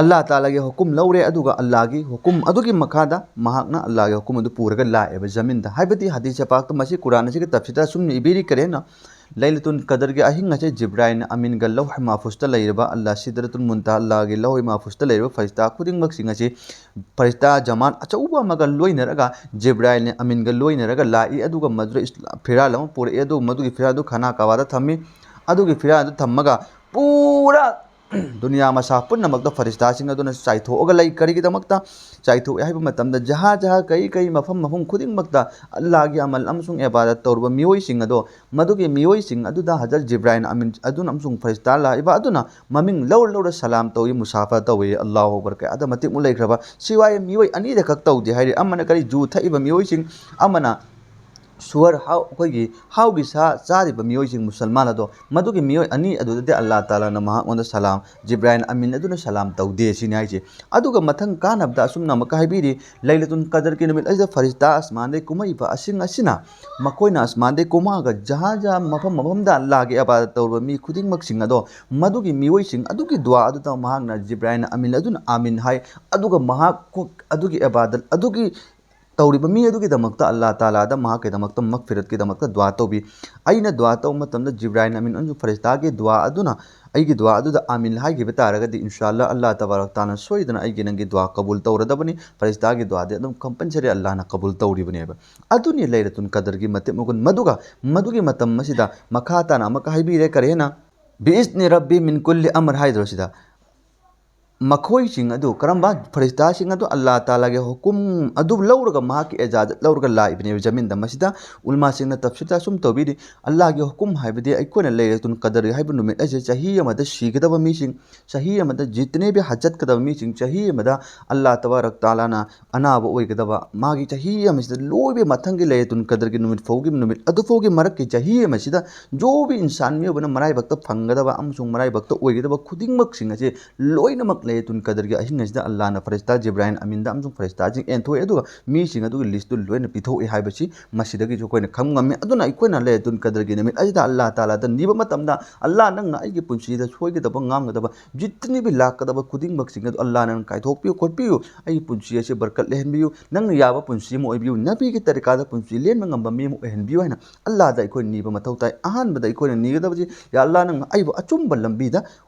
ꯑꯜꯂꯥ ꯇꯥꯂꯥꯒꯤ ꯍꯨꯀꯨꯝ ꯂꯧꯔꯦ, ꯑꯗꯨꯒ ꯑꯜꯂꯥꯒꯤ ꯍꯨꯀꯨꯝ ꯑꯗꯨꯒꯤ ꯃꯈꯥꯗ ꯃꯍꯥꯛꯅ ꯑꯜꯂꯥꯒꯤ ꯍꯨꯀꯨꯝ ꯑꯗꯨ ꯄꯨꯔꯒ ꯂꯥꯛꯑꯦꯕ ꯖꯃꯤꯟꯗ꯫ ꯍꯥꯏꯕꯗꯤ ꯍꯗꯤꯁ ꯄꯥꯛꯇ ꯃꯁꯤ ꯀꯨꯔꯥꯟ ꯑꯁꯤꯒꯤ ꯇꯐꯁꯤꯔꯗ ꯑꯁꯨꯝꯅ ꯏꯕꯤꯔꯤ, ꯀꯔꯤ ꯍꯥꯏꯅ? ꯂꯩꯂꯇꯨꯜ ꯀꯗꯔꯒꯤ ꯑꯍꯤꯡ ꯑꯁꯤ ꯖꯤꯕ꯭ꯔꯥꯏꯜ ꯑꯃꯤꯟꯒ ꯂꯧꯍ ꯃꯥꯐꯨꯁꯇ ꯂꯩꯔꯕ ꯑꯜꯂꯥ ꯁꯤꯗ꯭ꯔꯇꯨꯜ ꯃꯨꯟꯇꯍꯥ ꯑꯜꯂꯥꯒꯤ ꯂꯧꯍ ꯃꯥꯐꯨꯁꯇ ꯂꯩꯔꯕ ꯐꯔꯤꯁꯇꯥ ꯈꯨꯗꯤꯡꯃꯛꯁꯤꯡ ꯑꯁꯤ ꯐꯔꯤꯁꯇꯥ ꯖꯃꯥꯠ ꯑꯆꯧꯕ ꯑꯃꯒ ꯂꯣꯏꯅꯔꯒ ꯖꯤꯕ꯭ꯔꯥꯏꯜ ꯑꯃꯤꯟꯒ ꯂꯣꯏꯅꯔꯒ ꯂꯥꯛꯏ꯫ ꯑꯗꯨꯒ ꯃꯗꯨꯗ ꯏꯁ-, ꯐꯤꯔꯥꯜ ꯑꯃ ꯄꯨꯔꯛꯏ꯫ ꯑꯗꯨꯒ ꯃꯗꯨꯒꯤ ꯐꯤꯔꯥꯜ ꯑꯗꯨ ꯈꯥꯅꯥ ꯀꯥꯕꯥꯗ ꯊꯝꯃꯤ꯫ ꯑꯗꯨꯒꯤ ꯐꯤꯔꯥꯜ ꯑꯗꯨ ꯊꯝꯃꯒ ꯄꯨꯔꯥ ꯗꯨꯅꯤꯌꯥ ꯃꯁꯥ ꯄꯨꯝꯅꯃꯛꯇ ꯐꯔꯤꯁꯇꯥꯁꯤꯡ ꯑꯗꯨꯅ ꯆꯥꯏꯊꯣꯛꯑꯒ ꯂꯩ꯫ ꯀꯔꯤꯒꯤꯗꯃꯛꯇ ꯆꯥꯏꯊꯣꯛꯑꯦ ꯍꯥꯏꯕ ꯃꯇꯝꯗ, ꯖꯍꯥ ꯖꯍꯥ, ꯀꯩ ꯀꯩ, ꯃꯐꯝ ꯃꯐꯝ ꯈꯨꯗꯤꯡꯃꯛꯇ ꯑꯜꯂꯥꯒꯤ ꯑꯃꯜ ꯑꯃꯁꯨꯡ ꯏꯕꯥꯗꯠ ꯇꯧꯔꯕ ꯃꯤꯑꯣꯏꯁꯤꯡ ꯑꯗꯣ, ꯃꯗꯨꯒꯤ ꯃꯤꯑꯣꯏꯁꯤꯡ ꯑꯗꯨꯗ ꯍꯖꯔꯠ ꯖꯤꯕ꯭ꯔꯥꯏꯜ ꯑꯃꯤꯟ ꯑꯗꯨꯅ ꯑꯃꯁꯨꯡ ꯐꯔꯤꯁꯇꯥ ꯂꯥꯛꯏꯕ ꯑꯗꯨꯅ ꯃꯃꯤꯡ ꯂꯧꯔ ꯂꯧꯔ ꯁꯂꯥꯝ ꯇꯧꯏ, ꯃꯨꯁꯥꯐꯥ ꯇꯧꯏ꯫ ꯑꯜꯂꯥꯍꯨ ꯑꯛꯕꯔ! ꯀꯌꯥꯗ ꯃꯇꯤꯛ ꯂꯩꯈ꯭ꯔꯕ꯫ ꯁꯤꯋꯥꯏ ꯃꯤꯑꯣꯏ ꯑꯅꯤꯗ ꯈꯛ ꯇꯧꯗꯦ ꯍꯥꯏꯔꯤ꯫ ꯑꯃꯅ ꯀꯔꯤ? ꯖꯨ ꯊꯛꯏꯕ ꯃꯤꯑꯣꯏꯁꯤꯡ, ꯑꯃꯅ ꯁꯨꯋꯔ, ꯍꯥꯎ, ꯑꯩꯈꯣꯏꯒꯤ ꯍꯥꯎꯒꯤ ꯁꯥ ꯆꯥꯔꯤꯕ ꯃꯤꯑꯣꯏꯁꯤꯡ, ꯃꯨꯁꯜꯃꯥꯟ ꯑꯗꯣ, ꯃꯗꯨꯒꯤ ꯃꯤꯑꯣꯏ ꯑꯅꯤ ꯑꯗꯨꯗꯗꯤ ꯑꯜꯂꯥ ꯇꯥꯂꯥꯅ ꯃꯍꯥꯛꯉꯣꯟꯗ ꯁꯂꯥꯝ, ꯖꯤꯕ꯭ꯔꯥꯏꯜ ꯑꯃꯤꯟ ꯑꯗꯨꯅ ꯁꯂꯥꯝ ꯇꯧꯗꯦ ꯁꯤꯅꯤ ꯍꯥꯏꯁꯦ꯫ ꯑꯗꯨꯒ ꯃꯊꯪ ꯀꯥꯟꯅꯕꯗ ꯑꯁꯨꯝꯅ ꯑꯃꯨꯛꯀ ꯍꯥꯏꯕꯤꯔꯤ, ꯂꯩꯂꯇꯨꯜ ꯀꯗꯔꯒꯤ ꯅꯨꯃꯤꯠ ꯑꯁꯤꯗ ꯐꯔꯤꯁꯇꯥ ꯑꯁꯃꯥꯟꯗꯒꯤ ꯀꯨꯝꯃꯛꯏꯕ ꯑꯁꯤꯡ ꯑꯁꯤꯅ ꯃꯈꯣꯏꯅ ꯑꯁꯃꯥꯟꯗꯒꯤ ꯀꯨꯝꯃꯛꯑꯒ ꯖꯍꯥ ꯖꯍꯥ, ꯃꯐꯝ ꯃꯐꯝꯗ ꯑꯜꯂꯥꯒꯤ ꯏꯕꯥꯗꯠ ꯇꯧꯔꯕ ꯃꯤ ꯈꯨꯗꯤꯡꯃꯛꯁꯤꯡ ꯑꯗꯣ, ꯃꯗꯨꯒꯤ ꯃꯤꯑꯣꯏꯁꯤꯡ ꯑꯗꯨꯒꯤ ꯗꯨꯋꯥ ꯑꯗꯨꯗ ꯃꯍꯥꯛꯅ ꯖꯤꯕ꯭ꯔꯥꯏꯜ ꯑꯃꯤꯟ ꯑꯗꯨꯅ ꯑꯥꯃꯤꯟ ꯍꯥꯏ꯫ ꯑꯗꯨꯒ ꯃꯍꯥꯛ ꯈꯨ-, ꯑꯗꯨꯒꯤ ꯏꯕꯥꯗꯠ ꯑꯗꯨꯒꯤ ꯇꯧꯔꯤꯕ ꯃꯤ ꯑꯗꯨꯒꯤꯗꯃꯛꯇ ꯑꯜꯂꯥ ꯇꯥꯂꯥꯗ ꯃꯍꯥꯛꯀꯤꯗꯃꯛꯇ ꯃꯒꯐꯤꯔꯠꯀꯤꯗꯃꯛꯇ ꯗꯨꯋꯥ ꯇꯧꯕꯤ꯫ ꯑꯩꯅ ꯗꯨꯋꯥ ꯇꯧꯕ ꯃꯇꯝꯗ ꯖꯤꯕ꯭ꯔꯥꯏꯜ ꯑꯃꯤꯟ ꯑꯃꯁꯨꯡ ꯐꯔꯤꯁꯇꯥꯒꯤ ꯗꯨꯋꯥ ꯑꯗꯨꯅ, ꯑꯩꯒꯤ ꯗꯨꯋꯥ ꯑꯗꯨꯗ ꯑꯥꯃꯤꯟ ꯍꯥꯏꯈꯤꯕ ꯇꯥꯔꯒꯗꯤ, ꯏꯟꯁꯥ ꯑꯜꯂꯥ, ꯑꯜꯂꯥ ꯇꯕꯥꯔꯛ ꯇꯥꯂꯥꯅ ꯁꯣꯏꯗꯅ ꯑꯩꯒꯤ ꯅꯪꯒꯤ ꯗꯨꯋꯥ ꯀꯕꯨꯜ ꯇꯧꯔꯗꯕꯅꯤ꯫ ꯐꯔꯤꯁꯇꯥꯒꯤ ꯗꯨꯋꯥꯗꯤ ꯑꯗꯨꯝ compulsory ꯑꯜꯂꯥꯅ ꯀꯕꯨꯜ ꯇꯧꯔꯤꯕꯅꯦꯕ꯫ ꯑꯗꯨꯅꯤ ꯂꯩꯂꯇꯨꯜ ꯀꯗꯔꯒꯤ ꯃꯇꯤꯛ ꯃꯒꯨꯟ꯫ ꯃꯗꯨꯒ ꯃꯗꯨꯒꯤ ꯃꯇꯝ ꯑꯁꯤꯗ ꯃꯈꯥ ꯇꯥꯅ ꯑꯃꯨꯛꯀ ꯍꯥꯏꯕꯤꯔꯦ, ꯀꯔꯤ ꯍꯥꯏꯅ? "ꯕꯤꯏꯖꯅꯤ ꯔꯕꯤ ꯃꯤꯟ ꯀꯨꯜꯂꯤ ꯑꯃꯔ" ꯍꯥꯏꯗ꯭ꯔꯣ ꯁꯤꯗ? ꯃꯈꯣꯏꯁꯤꯡ ꯑꯗꯨ ꯀꯔꯝꯕ? ꯐꯔꯤꯁꯇꯥꯁꯤꯡ ꯑꯗꯨ ꯑꯜꯂꯥ ꯇꯥꯂꯥꯒꯤ ꯍꯨꯀꯨꯝ ꯑꯗꯨ ꯂꯧꯔꯒ, ꯃꯍꯥꯛꯀꯤ ꯏꯖꯥꯖꯠ ꯂꯧꯔꯒ ꯂꯥꯛꯏꯕꯅꯦꯕ ꯖꯃꯤꯟꯗ꯫ ꯃꯁꯤꯗ ꯎꯂꯃꯥꯁꯤꯡꯅ ꯇꯐꯁꯤꯔꯗ ꯑꯁꯨꯝ ꯇꯧꯕꯤꯔꯤ, ꯑꯜꯂꯥꯒꯤ ꯍꯨꯀꯨꯝ ꯍꯥꯏꯕꯗꯤ ꯑꯩꯈꯣꯏꯅ ꯂꯩꯂꯇꯨꯜ ꯀꯗꯔ ꯍꯥꯏꯕ ꯅꯨꯃꯤꯠ ꯑꯁꯤ ꯆꯍꯤ ꯑꯃꯗ ꯁꯤꯒꯗꯕ ꯃꯤꯁꯤꯡ, ꯆꯍꯤ ꯑꯃꯗ ꯖꯤꯇꯅꯦ ꯚꯤ ꯍꯖ ꯆꯠꯀꯗꯕ ꯃꯤꯁꯤꯡ, ꯆꯍꯤ ꯑꯃꯗ ꯑꯜꯂꯥ ꯇꯕꯥꯔꯛ ꯇꯥꯂꯥꯅ ꯑꯅꯥꯕ ꯑꯣꯏꯒꯗꯕ, ꯃꯥꯒꯤ ꯆꯍꯤ ꯑꯃꯁꯤꯗ ꯂꯣꯏꯕ ꯃꯊꯪꯒꯤ ꯂꯩꯂꯇꯨꯜ ꯀꯗꯔꯒꯤ ꯅꯨꯃꯤꯠ ꯐꯥꯎꯒꯤ, ꯅꯨꯃꯤꯠ ꯑꯗꯨ ꯐꯥꯎꯒꯤ ꯃꯔꯛꯀꯤ ꯆꯍꯤ ꯑꯃꯁꯤꯗ ꯖꯣꯕꯤ ꯏꯟꯁꯥꯟ ꯃꯤꯑꯣꯏꯕꯅ ꯃꯔꯥꯏꯕꯛꯇ ꯐꯪꯒꯗꯕ ꯑꯃꯁꯨꯡ ꯃꯔꯥꯏꯕꯛꯇ ꯑꯣꯏꯒꯗꯕ ꯈꯨꯗꯤꯡꯃꯛꯁꯤꯡ ꯑꯁꯤ ꯂꯣꯏꯅꯃꯛ ꯂꯩꯂꯇꯨꯜ ꯀꯗꯔꯒꯤ ꯑꯍꯤꯡ ꯑꯁꯤꯗ ꯑꯜꯂꯥꯍꯅ ꯐꯔꯤꯁꯇꯥ ꯖꯤꯕ꯭ꯔꯥꯏꯜ ꯑꯃꯤꯟꯗ ꯑꯃꯁꯨꯡ ꯐꯔꯤꯁꯇꯥꯁꯤꯡ ꯑꯦꯟꯊꯣꯛꯏ, ꯑꯗꯨꯒ ꯃꯤꯁꯤꯡ ꯑꯗꯨꯒꯤ ꯂꯤꯁꯇꯨ ꯂꯣꯏꯅ ꯄꯤꯊꯣꯛꯏ ꯍꯥꯏꯕꯁꯤ ꯃꯁꯤꯗꯒꯤꯁꯨ ꯑꯩꯈꯣꯏꯅ ꯈꯪꯕ ꯉꯝꯃꯤ꯫ ꯑꯗꯨꯅ ꯑꯩꯈꯣꯏꯅ ꯂꯩꯂꯇꯨꯜ ꯀꯗꯔꯒꯤ ꯅꯨꯃꯤꯠ ꯑꯁꯤꯗ ꯑꯜꯂꯥꯍ ꯇꯥꯂꯥꯗ ꯅꯤꯕ ꯃꯇꯝꯗ, "ꯑꯜꯂꯥꯍ, ꯅꯪꯅ ꯑꯩꯒꯤ ꯄꯨꯟꯁꯤꯗ ꯁꯣꯏꯒꯗꯕ ꯉꯥꯝꯒꯗꯕ ꯖꯤꯠꯇꯅꯤꯕꯤ ꯂꯥꯛꯀꯗꯕ ꯈꯨꯗꯤꯡꯃꯛꯁꯤꯡ ꯑꯗꯨ ꯑꯜꯂꯥꯍ ꯅꯪꯅ ꯀꯥꯏꯊꯣꯛꯄꯤꯌꯨ, ꯈꯣꯠꯄꯤꯌꯨ, ꯑꯩꯒꯤ ꯄꯨꯟꯁꯤ ꯑꯁꯤ ꯕꯔꯀꯠ ꯂꯩꯍꯟꯕꯤꯌꯨ, ꯅꯪꯅ ꯌꯥꯕ ꯄꯨꯟꯁꯤ ꯑꯃ ꯑꯣꯏꯕꯤꯌꯨ, ꯅꯕꯤꯒꯤ ꯇꯔꯤꯀꯥꯗ ꯄꯨꯟꯁꯤ ꯂꯦꯟꯕ ꯉꯝꯕ ꯃꯤ ꯑꯃ ꯑꯣꯏꯍꯟꯕꯤꯌꯨ" ꯍꯥꯏꯅ ꯑꯜꯂꯥꯍꯗ ꯑꯩꯈꯣꯏ ꯅꯤꯕ ꯃꯊꯧ ꯇꯥꯏ꯫ ꯑꯍꯥꯟꯕꯗ ꯑꯩꯈꯣꯏꯅ ꯅꯤꯒꯗꯕꯁꯤ, "ꯌꯥ ꯑꯜꯂꯥꯍ, ꯅꯪꯅ ꯑꯩꯕꯨ ꯑꯆꯨꯝꯕ ꯂꯝꯕꯤꯗ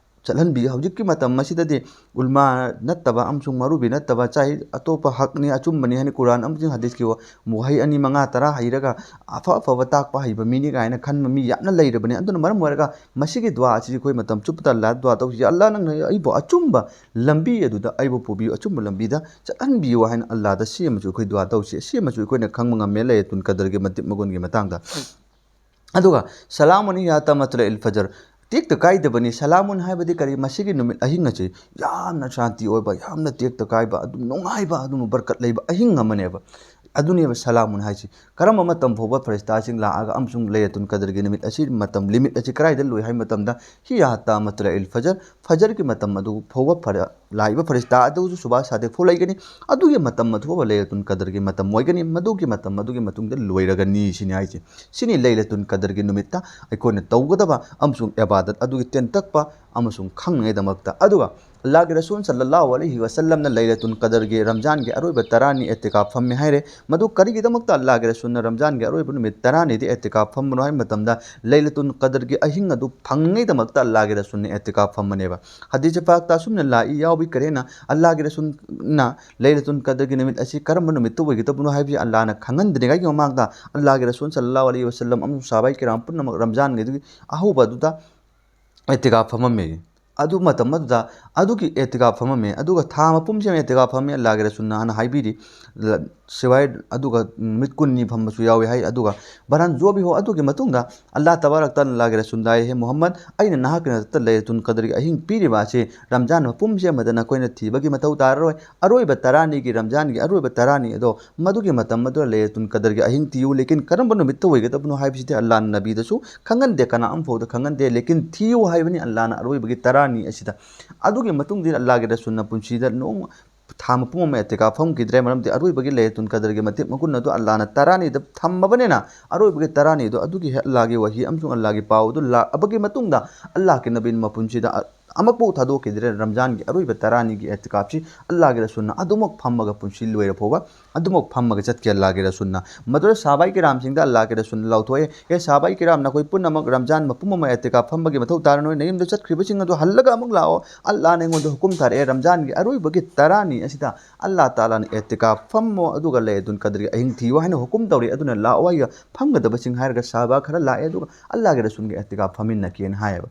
ꯆꯠꯍꯟꯕꯤꯌꯨ"꯫ ꯍꯧꯖꯤꯛꯀꯤ ꯃꯇꯝ ꯑꯁꯤꯗꯗꯤ ꯎꯜꯃꯥ ꯅꯠꯇꯕ ꯑꯃꯁꯨꯡ ꯃꯧꯂꯨꯕꯤ ꯅꯠꯇꯕ, ꯆꯥꯍꯤ ꯑꯇꯣꯞꯄ ꯍꯛꯅꯤ, ꯑꯆꯨꯝꯕꯅꯤ ꯍꯥꯏꯅ ꯀꯨꯔꯥꯟ ꯑꯃꯁꯨꯡ ꯍꯗꯤꯁꯀꯤ ꯋꯥ-, ꯋꯥꯍꯩ ꯑꯅꯤ, ꯃꯉꯥ, ꯇꯔꯥ ꯍꯩꯔꯒ ꯑꯐ ꯑꯐꯕ ꯇꯥꯛꯄ ꯍꯩꯕ ꯃꯤꯅꯤ ꯀꯥꯏꯅ ꯈꯟꯕ ꯃꯤ ꯌꯥꯝꯅ ꯂꯩꯔꯕꯅꯤ꯫ ꯑꯗꯨꯅ ꯃꯔꯝ ꯑꯣꯏꯔꯒ ꯃꯁꯤꯒꯤ ꯗꯨꯋꯥ ꯑꯁꯤ ꯑꯩꯈꯣꯏ ꯃꯇꯝ ꯆꯨꯞꯄꯗ ꯑꯜꯂꯥꯍꯗ ꯗꯨꯋꯥ ꯇꯧꯁꯤ, "ꯌꯥ ꯑꯜꯂꯥꯍ, ꯅꯪꯅ ꯑꯩꯕꯨ ꯑꯆꯨꯝꯕ ꯂꯝꯕꯤ ꯑꯗꯨꯗ ꯑꯩꯕꯨ ꯄꯨꯕꯤꯌꯨ, ꯑꯆꯨꯝꯕ ꯂꯝꯕꯤꯗ ꯆꯠꯍꯟꯕꯤꯌꯨ" ꯍꯥꯏꯅ ꯑꯜꯂꯥꯍꯗ ꯁꯤ ꯑꯃꯁꯨ ꯑꯩꯈꯣꯏ ꯗꯨꯋꯥ ꯇꯧꯁꯤ꯫ ꯁꯤ ꯑꯃꯁꯨ ꯑꯩꯈꯣꯏꯅ ꯈꯪꯕ ꯉꯝꯃꯦ ꯂꯩꯂꯇꯨꯜ ꯀꯗꯔꯒꯤ ꯃꯇꯤꯛ ꯃꯒꯨꯟꯒꯤ ꯃꯇꯥꯡꯗ꯫ ꯑꯗꯨꯒ "ꯁꯂꯥꯃꯨꯟ ꯍꯤꯌ ꯍꯠꯇꯥ ꯃꯠꯂꯥꯏꯜ ꯐꯖꯔ", ꯇꯦꯛꯇ ꯀꯥꯏꯗꯕꯅꯤ꯫ ꯁꯂꯥꯃꯨꯟ ꯍꯥꯏꯕꯗꯤ ꯀꯔꯤ? ꯃꯁꯤꯒꯤ ꯅꯨꯃꯤꯠ ꯑꯍꯤꯡ ꯑꯁꯤ ꯌꯥꯝꯅ ꯁꯥꯟꯇꯤ ꯑꯣꯏꯕ, ꯌꯥꯝꯅ ꯇꯦꯛꯇ ꯀꯥꯏꯕ, ꯑꯗꯨꯝ ꯅꯨꯡꯉꯥꯏꯕ, ꯑꯗꯨꯝ ꯕꯔꯀꯠ ꯂꯩꯕ ꯑꯍꯤꯡ ꯑꯃꯅꯦꯕ꯫ ꯑꯗꯨꯅꯦꯕ ꯁꯂꯥꯃꯨꯟ ꯍꯥꯏꯁꯤ꯫ ꯀꯔꯝꯕ ꯃꯇꯝ ꯐꯥꯎꯕ ꯐꯔꯤꯁꯇꯥꯁꯤꯡ ꯂꯥꯛꯑꯒ ꯑꯃꯁꯨꯡ ꯂꯩꯂꯇꯨꯜ ꯀꯗꯔꯒꯤ ꯅꯨꯃꯤꯠ ꯑꯁꯤ ꯃꯇꯝ, limit ꯑꯁꯤ ꯀꯗꯥꯏꯗ ꯂꯣꯏ ꯍꯥꯏꯕ ꯃꯇꯝꯗ, "ꯍꯤꯌ ꯍꯠꯇꯥ ꯃꯠꯂꯥꯏꯜ ꯐꯖꯔ", ꯐꯖꯔꯒꯤ ꯃꯇꯝ ꯑꯗꯨ ꯐꯥꯎꯕ ꯐꯔ-, ꯂꯥꯛꯏꯕ ꯐꯔꯤꯁꯇꯥ ꯑꯗꯨꯁꯨ ꯁꯨꯕꯥꯍ ꯁꯥꯗꯤꯛ ꯐꯥꯎ ꯂꯩꯒꯅꯤ꯫ ꯑꯗꯨꯒꯤ ꯃꯇꯝ ꯑꯗꯨ ꯐꯥꯎꯕ ꯂꯩꯂꯇꯨꯜ ꯀꯗꯔꯒꯤ ꯃꯇꯝ ꯑꯣꯏꯒꯅꯤ꯫ ꯃꯗꯨꯒꯤ ꯃꯇꯝ ꯑꯗꯨꯒꯤ ꯃꯇꯨꯡꯗ ꯂꯣꯏꯔꯒꯅꯤ ꯁꯤꯅꯤ ꯍꯥꯏꯁꯦ꯫ ꯁꯤꯅꯤ ꯂꯩꯂꯇꯨꯜ ꯀꯗꯔꯒꯤ ꯅꯨꯃꯤꯠꯇ ꯑꯩꯈꯣꯏꯅ ꯇꯧꯒꯗꯕ ꯑꯃꯁꯨꯡ ꯏꯕꯥꯗꯠ ꯑꯗꯨꯒꯤ ꯇꯦꯟꯇꯛꯄ ꯑꯃꯁꯨꯡ ꯈꯪꯅꯉꯥꯏꯗꯃꯛꯇ꯫ ꯑꯗꯨꯒ ꯑꯜꯂꯥꯍꯒꯤ ꯔꯁꯨꯜ ꯁꯜꯂꯜꯂꯥꯍꯨ ꯑꯂꯩꯍꯤ ꯋꯁꯜꯂꯝꯅ ꯂꯩꯂꯇꯨꯜ ꯀꯗꯔꯒꯤ ꯔꯝꯖꯥꯟꯒꯤ ꯑꯔꯣꯏꯕ ꯇꯔꯥꯅꯤ ꯑꯦꯇꯤꯀꯥꯐ ꯐꯝꯃꯤ ꯍꯥꯏꯔꯦ꯫ ꯃꯗꯨ ꯀꯔꯤꯒꯤꯗꯃꯛꯇ ꯑꯜꯂꯥꯍꯒꯤ ꯔꯁꯨꯜꯅ ꯔꯝꯖꯥꯟꯒꯤ ꯑꯔꯣꯏꯕ ꯅꯨꯃꯤꯠ ꯇꯔꯥꯅꯤꯗꯤ ꯑꯦꯇꯤꯀꯥꯐ ꯐꯝꯕꯅꯣ ꯍꯥꯏꯕ ꯃꯇꯝꯗ, ꯂꯩꯂꯇꯨꯜ ꯀꯗꯔꯒꯤ ꯑꯍꯤꯡ ꯑꯗꯨ ꯐꯪꯅꯉꯥꯏꯗꯃꯛꯇ ꯑꯜꯂꯥꯍꯒꯤ ꯔꯁꯨꯜꯅ ꯑꯦꯇꯤꯀꯥꯐ ꯐꯝꯕꯅꯦꯕ꯫ ꯍꯗꯤꯁ ꯄꯥꯛꯇ ꯑꯁꯨꯝꯅ ꯂꯥꯛꯏ, ꯌꯥꯎꯕꯤ ꯀꯔꯦꯅ, ꯑꯜꯂꯥꯍꯒꯤ ꯔꯁꯨꯜꯅ ꯂꯩꯂꯇꯨꯜ ꯀꯗꯔꯒꯤ ꯅꯨꯃꯤꯠ ꯑꯁꯤ ꯀꯔꯝꯕ ꯅꯨꯃꯤꯠꯇ ꯑꯣꯏꯒꯗꯕꯅꯣ ꯍꯥꯏꯕꯁꯤ ꯑꯜꯂꯥꯍꯅ ꯈꯪꯍꯟꯗ꯭ꯔꯤꯉꯩꯒꯤ ꯃꯃꯥꯡꯗ ꯑꯜꯂꯥꯍꯒꯤ ꯔꯁꯨꯜ ꯁꯜꯂꯜꯂꯥꯍꯨ ꯑꯂꯩꯍꯤ ꯋꯁꯜꯂꯝ ꯑꯃꯁꯨꯡ ꯁꯍꯥꯕꯥꯏ ꯀꯤꯔꯥꯝ ꯄꯨꯝꯅꯃꯛ ꯔꯝꯖꯥꯟꯒꯤ ꯑꯗꯨꯒꯤ ꯑꯍꯧꯕ ꯑꯗꯨꯗ ꯑꯦꯇꯤꯀꯥꯐ ꯐꯝꯃꯝꯃꯤ꯫ ꯑꯗꯨ ꯃꯇꯝ ꯑꯗꯨꯗ ꯑꯗꯨꯒꯤ ꯑꯦꯇꯤꯀꯥꯐ ꯐꯝꯃꯝꯃꯤ꯫ ꯑꯗꯨꯒ ꯊꯥ ꯃꯄꯨꯝꯁꯤ ꯑꯃ ꯑꯦꯇꯤꯀꯥꯐ ꯐꯝꯃꯤ, ꯑꯜꯂꯥꯍꯒꯤ ꯔꯁꯨꯜꯅ ꯍꯥꯟꯅ ꯍꯥꯏꯕꯤꯔꯤ꯫ ꯂ-, ꯁꯤꯋꯥꯏ ꯑꯗꯨꯒ ꯅꯨꯃꯤꯠ ꯀꯨꯟꯅꯤ ꯐꯝꯕꯁꯨ ꯌꯥꯎꯏ ꯍꯥꯏ꯫ ꯑꯗꯨꯒ ꯕꯔꯍꯥꯟ ꯖꯣꯕꯤ ꯍꯣ ꯑꯗꯨꯒꯤ ꯃꯇꯨꯡꯗ ꯑꯜꯂꯥꯍ ꯇꯕꯥꯔꯛ ꯇꯥꯂꯥꯅ ꯑꯜꯂꯥꯍꯒꯤ ꯔꯁꯨꯜꯗ ꯍꯥꯏ, "ꯍꯦ ꯃꯨꯍꯝꯃꯗ, ꯑꯩꯅ ꯅꯍꯥꯛꯀꯤ ꯅꯥꯛꯇ ꯂꯩꯂꯇꯨꯜ ꯀꯗꯔꯒꯤ ꯑꯍꯤꯡ ꯄꯤꯔꯤꯕ ꯑꯁꯤ ꯔꯝꯖꯥꯟ ꯃꯄꯨꯝꯁꯤ ꯑꯃꯗ ꯅꯈꯣꯏꯅ ꯊꯤꯕꯒꯤ ꯃꯊꯧ ꯇꯥꯔꯔꯣꯏ꯫ ꯑꯔꯣꯏꯕ ꯇꯔꯥꯅꯤꯒꯤ, ꯔꯝꯖꯥꯟꯒꯤ ꯑꯔꯣꯏꯕ ꯇꯔꯥꯅꯤ ꯑꯗꯣ ꯃꯗꯨꯒꯤ ꯃꯇꯝ ꯑꯗꯨꯗ ꯂꯩꯂꯇꯨꯜ ꯀꯗꯔꯒꯤ ꯑꯍꯤꯡ ꯊꯤꯌꯨ, ꯂꯦꯀꯤꯟ ꯀꯔꯝꯕ ꯅꯨꯃꯤꯠꯇ ꯑꯣꯏꯒꯗꯕꯅꯣ ꯍꯥꯏꯕꯁꯤꯗꯤ ꯑꯜꯂꯥꯍꯅ ꯅꯕꯤꯗꯁꯨ ꯈꯪꯍꯟꯗꯦ, ꯀꯅꯥ ꯑꯃꯐꯥꯎꯗ ꯈꯪꯍꯟꯗꯦ, ꯂꯦꯀꯤꯟ ꯊꯤꯌꯨ ꯍꯥꯏꯕꯅꯤ ꯑꯜꯂꯥꯍꯅ ꯑꯔꯣꯏꯕꯒꯤ ꯇꯔꯥ ꯇꯔꯥꯅꯤ ꯑꯁꯤꯗ꯫ ꯑꯗꯨꯒꯤ ꯃꯇꯨꯡꯗꯤ ꯑꯜꯂꯥꯒꯤ ꯔꯁꯨꯜꯅ ꯄꯨꯟꯁꯤꯗ ꯅꯣꯡꯃ ꯊꯥ ꯃꯄꯨꯝ ꯑꯃ ꯑꯦꯇꯤꯀꯥꯐ ꯐꯝꯈꯤꯗ꯭ꯔꯦ, ꯃꯔꯝꯗꯤ ꯑꯔꯣꯏꯕꯒꯤ ꯂꯩꯂꯇꯨꯜ ꯀꯗꯔꯒꯤ ꯃꯇꯤꯛ ꯃꯒꯨꯟ ꯑꯗꯨ ꯑꯜꯂꯥꯅ ꯇꯔꯥꯅꯤꯗ ꯊꯝꯃꯕꯅꯤꯅ, ꯑꯔꯣꯏꯕꯒꯤ ꯇꯔꯥꯅꯤꯗꯣ ꯑꯗꯨꯒꯤ ꯑꯜꯂꯥꯒꯤ ꯋꯥꯍꯤ ꯑꯃꯁꯨꯡ ꯑꯜꯂꯥꯒꯤ ꯄꯥꯎ ꯑꯗꯨ ꯂꯥꯛꯑꯕꯒꯤ ꯃꯇꯨꯡꯗ ꯑꯜꯂꯥꯒꯤ ꯅꯕꯤꯅ ꯃꯄꯨꯟꯁꯤꯗ ꯑ-, ꯑꯃꯨꯛꯐꯥꯎ ꯊꯥꯗꯣꯛꯈꯤꯗ꯭ꯔꯦ꯫ ꯔꯝꯖꯥꯟꯒꯤ ꯑꯔꯣꯏꯕ ꯇꯔꯥꯅꯤꯒꯤ ꯑꯦꯇꯤꯀꯥꯐꯁꯤ ꯑꯜꯂꯥꯒꯤ ꯔꯁꯨꯜꯅ ꯑꯗꯨꯃꯛ ꯐꯝꯃꯒ ꯄꯨꯟꯁꯤ ꯂꯣꯏꯔ ꯐꯥꯎꯕ ꯑꯗꯨꯃꯛ ꯐꯝꯃꯒ ꯆꯠꯈꯤ ꯑꯜꯂꯥꯒꯤ ꯔꯁꯨꯜꯅ꯫ ꯃꯗꯨꯗ ꯁꯍꯥꯕꯥꯏ ꯀꯤꯔꯥꯝꯁꯤꯡꯗ ꯑꯜꯂꯥꯒꯤ ꯔꯁꯨꯜꯅ ꯂꯥꯎꯊꯣꯛꯑꯦ, "ꯍꯦ ꯁꯍꯥꯕꯥꯏ ꯀꯤꯔꯥꯝ, ꯅꯈꯣꯏ ꯄꯨꯝꯅꯃꯛ ꯔꯝꯖꯥꯟ ꯃꯄꯨꯝ ꯑꯃ ꯑꯦꯇꯤꯀꯥꯐ ꯐꯝꯕꯒꯤ ꯃꯊꯧ ꯇꯥꯔꯅꯣꯏ, ꯅꯌꯨꯝꯗ ꯆꯠꯈ꯭ꯔꯤꯕꯁꯤꯡ ꯑꯗꯨ ꯍꯜꯂꯒ ꯑꯃꯨꯛ ꯂꯥꯛꯑꯣ꯫ ꯑꯜꯂꯥꯅ ꯑꯩꯉꯣꯟꯗ ꯍꯨꯀꯨꯝ ꯊꯥꯔꯛꯑꯦ, ꯔꯝꯖꯥꯟꯒꯤ ꯑꯔꯣꯏꯕꯒꯤ ꯇꯔꯥꯅꯤ ꯑꯁꯤꯗ ꯑꯜꯂꯥ ꯇꯥꯂꯥꯅ ꯑꯦꯇꯤꯀꯥꯐ ꯐꯝꯃꯣ, ꯑꯗꯨꯒ ꯂꯩꯂꯇꯨꯜ ꯀꯗꯔꯒꯤ ꯑꯍꯤꯡ ꯊꯤꯌꯨ ꯍꯥꯏꯅ ꯍꯨꯀꯨꯝ ꯇꯧꯔꯤ꯫ ꯑꯗꯨꯅ ꯂꯥꯛꯑꯣ, ꯑꯩꯒ ꯐꯝꯒꯗꯕꯁꯤꯡ" ꯍꯥꯏꯔꯒ ꯁꯍꯥꯕꯥ ꯈꯔ ꯂꯥꯛꯑꯦ, ꯑꯗꯨꯒ ꯑꯜꯂꯥꯒꯤ ꯔꯁꯨꯜꯒꯤ ꯑꯦꯇꯤꯀꯥꯐ ꯐꯝꯃꯤꯟꯅꯈꯤꯅ ꯍꯥꯏꯌꯦꯕ꯫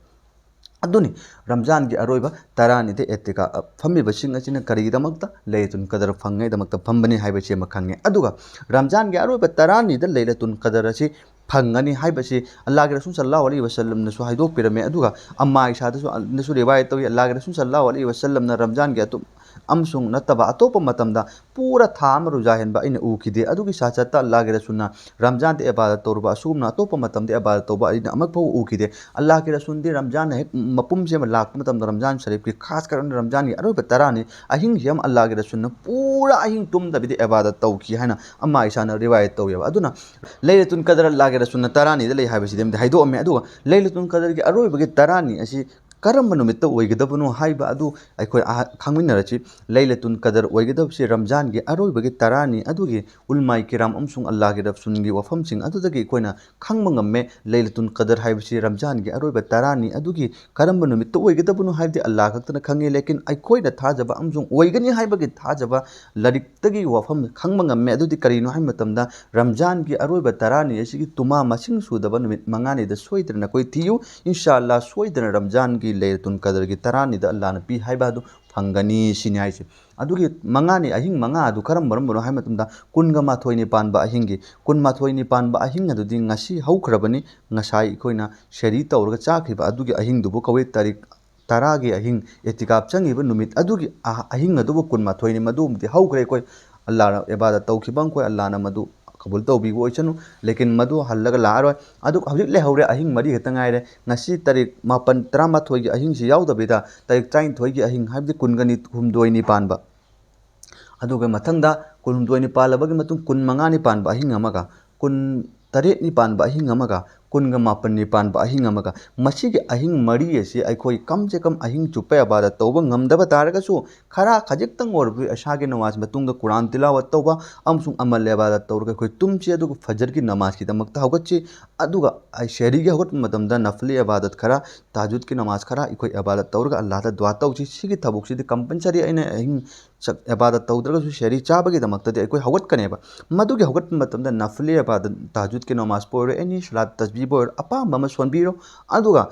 ꯑꯗꯨꯅꯤ ꯔꯝꯖꯥꯟꯒꯤ ꯑꯔꯣꯏꯕ ꯇꯔꯥꯅꯤꯗ ꯑꯦꯇꯤꯀꯥꯐ ꯐꯝꯃꯤꯕꯁꯤꯡ ꯑꯁꯤꯅ ꯀꯔꯤꯒꯤꯗꯃꯛꯇ? ꯂꯩꯂꯇꯨꯜ ꯀꯗꯔ ꯐꯪꯉꯩꯗꯃꯛꯇ ꯐꯝꯕꯅꯤ ꯍꯥꯏꯕꯁꯤ ꯑꯃ ꯈꯪꯉꯦ꯫ ꯑꯗꯨꯒ ꯔꯝꯖꯥꯟꯒꯤ ꯑꯔꯣꯏꯕ ꯇꯔꯥꯅꯤꯗ ꯂꯩꯂꯇꯨꯜ ꯀꯗꯔ ꯑꯁꯤ ꯐꯪꯒꯅꯤ ꯍꯥꯏꯕꯁꯤ ꯑꯜꯂꯥꯒꯤ ꯔꯁꯨꯜ ꯁꯜꯂꯥꯍꯨ ꯑꯂꯩꯍꯤ ꯋꯁꯜꯂꯝꯅꯁꯨ ꯍꯥꯏꯗꯣꯛꯄꯤꯔꯝꯃꯦ꯫ ꯑꯗꯨꯒ ꯑꯝꯃꯥ ꯏꯁꯥꯗꯁꯨ ꯅꯁꯨ ꯔꯤꯋꯥꯌꯠ ꯇꯧꯏ, ꯑꯜꯂꯥꯒꯤ ꯔꯁꯨꯜ ꯁꯜꯂꯥꯍꯨ ꯑꯂꯩꯍꯤ ꯋꯁꯜꯂꯝꯅ ꯔꯝꯖꯥꯟꯒꯤ ꯑꯇꯣꯞ-, ꯑꯃꯁꯨꯡ ꯅꯠꯇꯕ ꯑꯇꯣꯞꯄ ꯃꯇꯝꯗ ꯄꯨꯔꯥ ꯊꯥ ꯑꯃ ꯔꯣꯖꯥ ꯍꯦꯟꯕ ꯑꯩꯅ ꯎꯈꯤꯗꯦ꯫ ꯑꯗꯨꯒꯤ ꯁꯥꯆꯠꯇ ꯑꯜꯂꯥꯒꯤ ꯔꯁꯨꯜꯅ ꯔꯝꯖꯥꯟꯗ ꯏꯕꯥꯗꯠ ꯇꯧꯔꯨꯕ ꯑꯁꯨꯒꯨꯝꯅ ꯑꯇꯣꯞꯄ ꯃꯇꯝꯗ ꯏꯕꯥꯗꯠ ꯇꯧꯕ ꯑꯩꯅ ꯑꯃꯐꯥꯎ ꯎꯈꯤꯗꯦ꯫ ꯑꯜꯂꯥꯒꯤ ꯔꯁꯨꯜꯗꯤ ꯔꯝꯖꯥꯟ ꯍꯦꯛ ꯃꯄꯨꯝꯁꯤ ꯑꯃ ꯂꯥꯛꯄ ꯃꯇꯝꯗ, ꯔꯝꯖꯥꯟ ꯁꯔꯤꯐꯀꯤ ꯈꯥꯁ ꯀꯔꯟ ꯔꯝꯖꯥꯟꯒꯤ ꯑꯔꯣꯏꯕ ꯇꯔꯥꯅꯤ ꯑꯍꯤꯡꯁꯤ ꯑꯃ ꯑꯜꯂꯥꯒꯤ ꯔꯁꯨꯜꯅ ꯄꯨꯔꯥ ꯑꯍꯤꯡ ꯇꯨꯝꯗꯕꯤꯗ ꯏꯕꯥꯗꯠ ꯇꯧꯈꯤ ꯍꯥꯏꯅ ꯑꯝꯃꯥ ꯏꯁꯥꯅ ꯔꯤꯋꯥꯌꯠ ꯇꯧꯋꯦꯕ꯫ ꯑꯗꯨꯅ ꯂꯩꯂꯇꯨꯜ ꯀꯗꯔ ꯑꯜꯂꯥꯒꯤ ꯔꯁꯨꯜꯅ ꯇꯔꯥꯅꯤꯗ ꯂꯩ ꯍꯥꯏꯕꯁꯤꯗꯤ ꯑꯃꯗꯤ ꯍꯥꯏꯗꯣꯛꯑꯝꯃꯦ꯫ ꯑꯗꯨꯒ ꯂꯩꯂꯇꯨꯜ ꯀꯗꯔꯒꯤ ꯑꯔꯣꯏꯕꯒꯤ ꯇꯔꯥꯅꯤ ꯑꯁꯤ ꯀꯔꯝꯕ ꯅꯨꯃꯤꯠꯇ ꯑꯣꯏꯒꯗꯕꯅꯣ ꯍꯥꯏꯕ ꯑꯗꯨ ꯑꯩꯈꯣꯏ ꯑꯍ-, ꯈꯪꯃꯤꯟꯅꯔꯁꯤ꯫ ꯂꯩꯂꯇꯨꯜ ꯀꯗꯔ ꯑꯣꯏꯒꯗꯕꯁꯤ ꯔꯝꯖꯥꯟꯒꯤ ꯑꯔꯣꯏꯕꯒꯤ ꯇꯔꯥꯅꯤ ꯑꯗꯨꯒꯤ ꯎꯂꯃꯥꯏ ꯀꯤꯔꯥꯝ ꯑꯃꯁꯨꯡ ꯑꯜꯂꯥꯒꯤ ꯔꯁꯨꯜꯒꯤ ꯋꯥꯐꯝꯁꯤꯡ ꯑꯗꯨꯗꯒꯤ ꯑꯩꯈꯣꯏꯅ ꯈꯪꯕ ꯉꯝꯃꯦ꯫ ꯂꯩꯂꯇꯨꯜ ꯀꯗꯔ ꯍꯥꯏꯕꯁꯤ ꯔꯝꯖꯥꯟꯒꯤ ꯑꯔꯣꯏꯕ ꯇꯔꯥꯅꯤ ꯑꯗꯨꯒꯤ ꯀꯔꯝꯕ ꯅꯨꯃꯤꯠꯇ ꯑꯣꯏꯒꯗꯕꯅꯣ ꯍꯥꯏꯕꯗꯤ ꯑꯜꯂꯥ ꯈꯛꯇꯅ ꯈꯪꯉꯤ꯫ ꯂꯦꯀꯤꯟ ꯑꯩꯈꯣꯏꯅ ꯊꯥꯖꯕ ꯑꯃꯁꯨꯡ ꯑꯣꯏꯒꯅꯤ ꯍꯥꯏꯕꯒꯤ ꯊꯥꯖꯕ ꯂꯥꯏꯔꯤꯛꯇꯒꯤ ꯋꯥꯐꯝ ꯈꯪꯕ ꯉꯝꯃꯦ꯫ ꯑꯗꯨꯗꯤ ꯀꯔꯤꯅꯣ ꯍꯥꯏꯕ ꯃꯇꯝꯗ, ꯔꯝꯖꯥꯟꯒꯤ ꯑꯔꯣꯏꯕ ꯇꯔꯥꯅꯤ ꯑꯁꯤꯒꯤ ꯇꯨꯃꯥ ꯃꯁꯤꯡ ꯁꯨꯗꯕ ꯅꯨꯃꯤꯠ ꯃꯉꯥꯅꯤꯗ ꯁꯣꯏꯗꯅ ꯑꯩꯈꯣꯏ ꯊꯤꯌꯨ꯫ ꯏꯟꯁꯥ ꯑꯜꯂꯥ ꯁꯣꯏꯗꯅ ꯔꯝꯖꯥꯟꯒꯤ ꯂꯩꯂꯇꯨꯜ ꯀꯗꯔꯒꯤ ꯇꯔꯥꯅꯤꯗ ꯑꯜꯂꯥꯅ ꯄꯤ ꯍꯥꯏꯕ ꯑꯗꯨ ꯐꯪꯒꯅꯤ ꯁꯤꯅꯤ ꯍꯥꯏꯁꯦ꯫ ꯑꯗꯨꯒꯤ ꯃꯉꯥꯅꯤ, ꯑꯍꯤꯡ ꯃꯉꯥ ꯑꯗꯨ ꯀꯔꯝ ꯀꯔꯝꯕꯅꯣ ꯍꯥꯏꯕ ꯃꯇꯝꯗ, ꯀꯨꯟꯒ ꯃꯥꯊꯣꯏꯅꯤ ꯄꯥꯟꯕ ꯑꯍꯤꯡꯒꯤ, ꯀꯨꯟꯃꯥꯊꯣꯏꯅꯤ ꯄꯥꯟꯕ ꯑꯍꯤꯡ ꯑꯗꯨꯗꯤ ꯉꯁꯤ ꯍꯧꯈ꯭ꯔꯕꯅꯤ꯫ ꯉꯁꯥꯏ ꯑꯩꯈꯣꯏꯅ ꯁꯦꯔꯤ ꯇꯧꯔꯒ ꯆꯥꯈꯤꯕ ꯑꯗꯨꯒꯤ ꯑꯍꯤꯡꯗꯨꯕꯨ ꯀꯧꯏ꯫ ꯇꯥꯔꯤꯛ ꯇꯔꯥꯒꯤ ꯑꯍꯤꯡ, ꯑꯦꯇꯤꯀꯥꯐ ꯆꯪꯉꯤꯕ ꯅꯨꯃꯤꯠ ꯑꯗꯨꯒꯤ ꯑ-, ꯑꯍꯤꯡ ꯑꯗꯨꯕꯨ ꯀꯨꯟꯃꯥꯊꯣꯏꯅꯤ꯫ ꯃꯗꯨꯃꯗꯤ ꯍꯧꯈ꯭ꯔꯦ ꯑꯩꯈꯣꯏ꯫ ꯑꯜꯂꯥꯅ ꯏꯕꯥꯗꯠ ꯇꯧꯈꯤꯕ ꯑꯩꯈꯣꯏ, ꯑꯜꯂꯥꯅ ꯃꯗꯨ ꯀꯕꯨꯜ ꯇꯧꯕꯤꯕ ꯑꯣꯏꯁꯅꯨ꯫ ꯂꯦꯀꯤꯟ ꯃꯗꯨ ꯍꯜꯂꯒ ꯂꯥꯛꯑꯔꯣꯏ꯫ ꯑꯗꯨ ꯍꯧꯖꯤꯛ ꯂꯩꯍꯧꯔꯦ ꯑꯍꯤꯡ ꯃꯔꯤ ꯈꯛꯇ ꯉꯥꯏꯔꯦ꯫ ꯉꯁꯤ ꯇꯥꯔꯤꯛ ꯃꯥꯄꯟ, ꯇꯔꯥꯃꯥꯊꯣꯏꯒꯤ ꯑꯍꯤꯡꯁꯤ ꯌꯥꯎꯗꯕꯤꯗ ꯇꯥꯔꯤꯛ ꯇꯔꯥꯅꯤꯊꯣꯏꯒꯤ ꯑꯍꯤꯡ, ꯍꯥꯏꯕꯗꯤ ꯀꯨꯟꯒꯅꯤ ꯍꯨꯝꯗꯣꯏꯅꯤ ꯄꯥꯟꯕ, ꯑꯗꯨꯒ ꯃꯊꯪꯗ ꯀꯨꯟꯍꯨꯝꯗꯣꯏꯅꯤ ꯄꯥꯜꯂꯕꯒꯤ ꯃꯇꯨꯡ ꯀꯨꯟꯃꯉꯥꯅꯤ ꯄꯥꯟꯕ ꯑꯍꯤꯡ ꯑꯃꯒ, ꯀꯨꯟ ꯇꯔꯦꯠꯅꯤ ꯄꯥꯟꯕ ꯑꯍꯤꯡ ꯑꯃꯒ, ꯀꯨꯟꯒ ꯃꯥꯄꯟꯅꯤ ꯄꯥꯟꯕ ꯑꯍꯤꯡ ꯑꯃꯒ, ꯃꯁꯤꯒꯤ ꯑꯍꯤꯡ ꯃꯔꯤ ꯑꯁꯤ ꯑꯩꯈꯣꯏ ꯀꯝ ꯁꯦ ꯀꯝ ꯑꯍꯤꯡ ꯆꯨꯞꯄ ꯏꯕꯥꯗꯠ ꯇꯧꯕ ꯉꯝꯗꯕ ꯇꯥꯔꯒꯁꯨ, ꯈꯔ ꯈꯖꯤꯛꯇꯪ ꯑꯣꯏꯔꯕꯁꯨ ꯏꯁꯥꯒꯤ ꯅꯃꯥꯖ ꯃꯇꯨꯡꯗ ꯀꯨꯔꯥꯟ ꯇꯤꯂꯥꯋꯠ ꯇꯧꯕ ꯑꯃꯁꯨꯡ ꯑꯃꯜ ꯏꯕꯥꯗꯠ ꯇꯧꯔꯒ ꯑꯩꯈꯣꯏ ꯇꯨꯝꯁꯤ, ꯑꯗꯨꯒ ꯐꯖꯔꯒꯤ ꯅꯃꯥꯖꯀꯤꯗꯃꯛꯇ ꯍꯧꯒꯠꯁꯤ꯫ ꯑꯗꯨꯒ ꯁꯦꯍꯔꯤꯒꯤ ꯍꯧꯒꯠꯄ ꯃꯇꯝꯗ ꯅꯐꯂꯤ ꯏꯕꯥꯗꯠ ꯈꯔ, ꯇꯍꯖꯨꯗꯀꯤ ꯅꯃꯥꯖ ꯈꯔ ꯑꯩꯈꯣꯏ ꯏꯕꯥꯗꯠ ꯇꯧꯔꯒ ꯑꯜꯂꯥꯍꯗ ꯗꯨꯋꯥ ꯇꯧꯁꯤ꯫ ꯁꯤꯒꯤ ꯊꯕꯛꯁꯤꯗꯤ ꯀꯝꯄꯜꯁꯔꯤ ꯑꯩꯅ ꯑꯍꯤꯡ ꯆꯥꯛ ꯏꯕꯥꯗꯠ ꯇꯧꯗ꯭ꯔꯒꯁꯨ ꯁꯦꯍꯔꯤ ꯆꯥꯕꯒꯤꯗꯃꯛꯇꯗꯤ ꯑꯩꯈꯣꯏ ꯍꯧꯒꯠꯀꯅꯦꯕ꯫ ꯃꯗꯨꯒꯤ ꯍꯧꯒꯠꯄ ꯃꯇꯝꯗ ꯅꯐꯂꯤ ꯏꯕꯥꯗꯠ, ꯇꯍꯖꯨꯗꯀꯤ ꯅꯃꯥꯖꯄꯨ ꯑꯣꯏꯔꯣ, ꯑꯦꯅꯤ ꯁꯂꯥꯠ ꯇꯁꯕꯤꯍꯕꯨ ꯑꯣꯏꯔꯣ, ꯑꯄꯥꯝꯕ ꯑꯃ ꯁꯣꯟꯕꯤꯔꯣ꯫ ꯑꯗꯨꯒ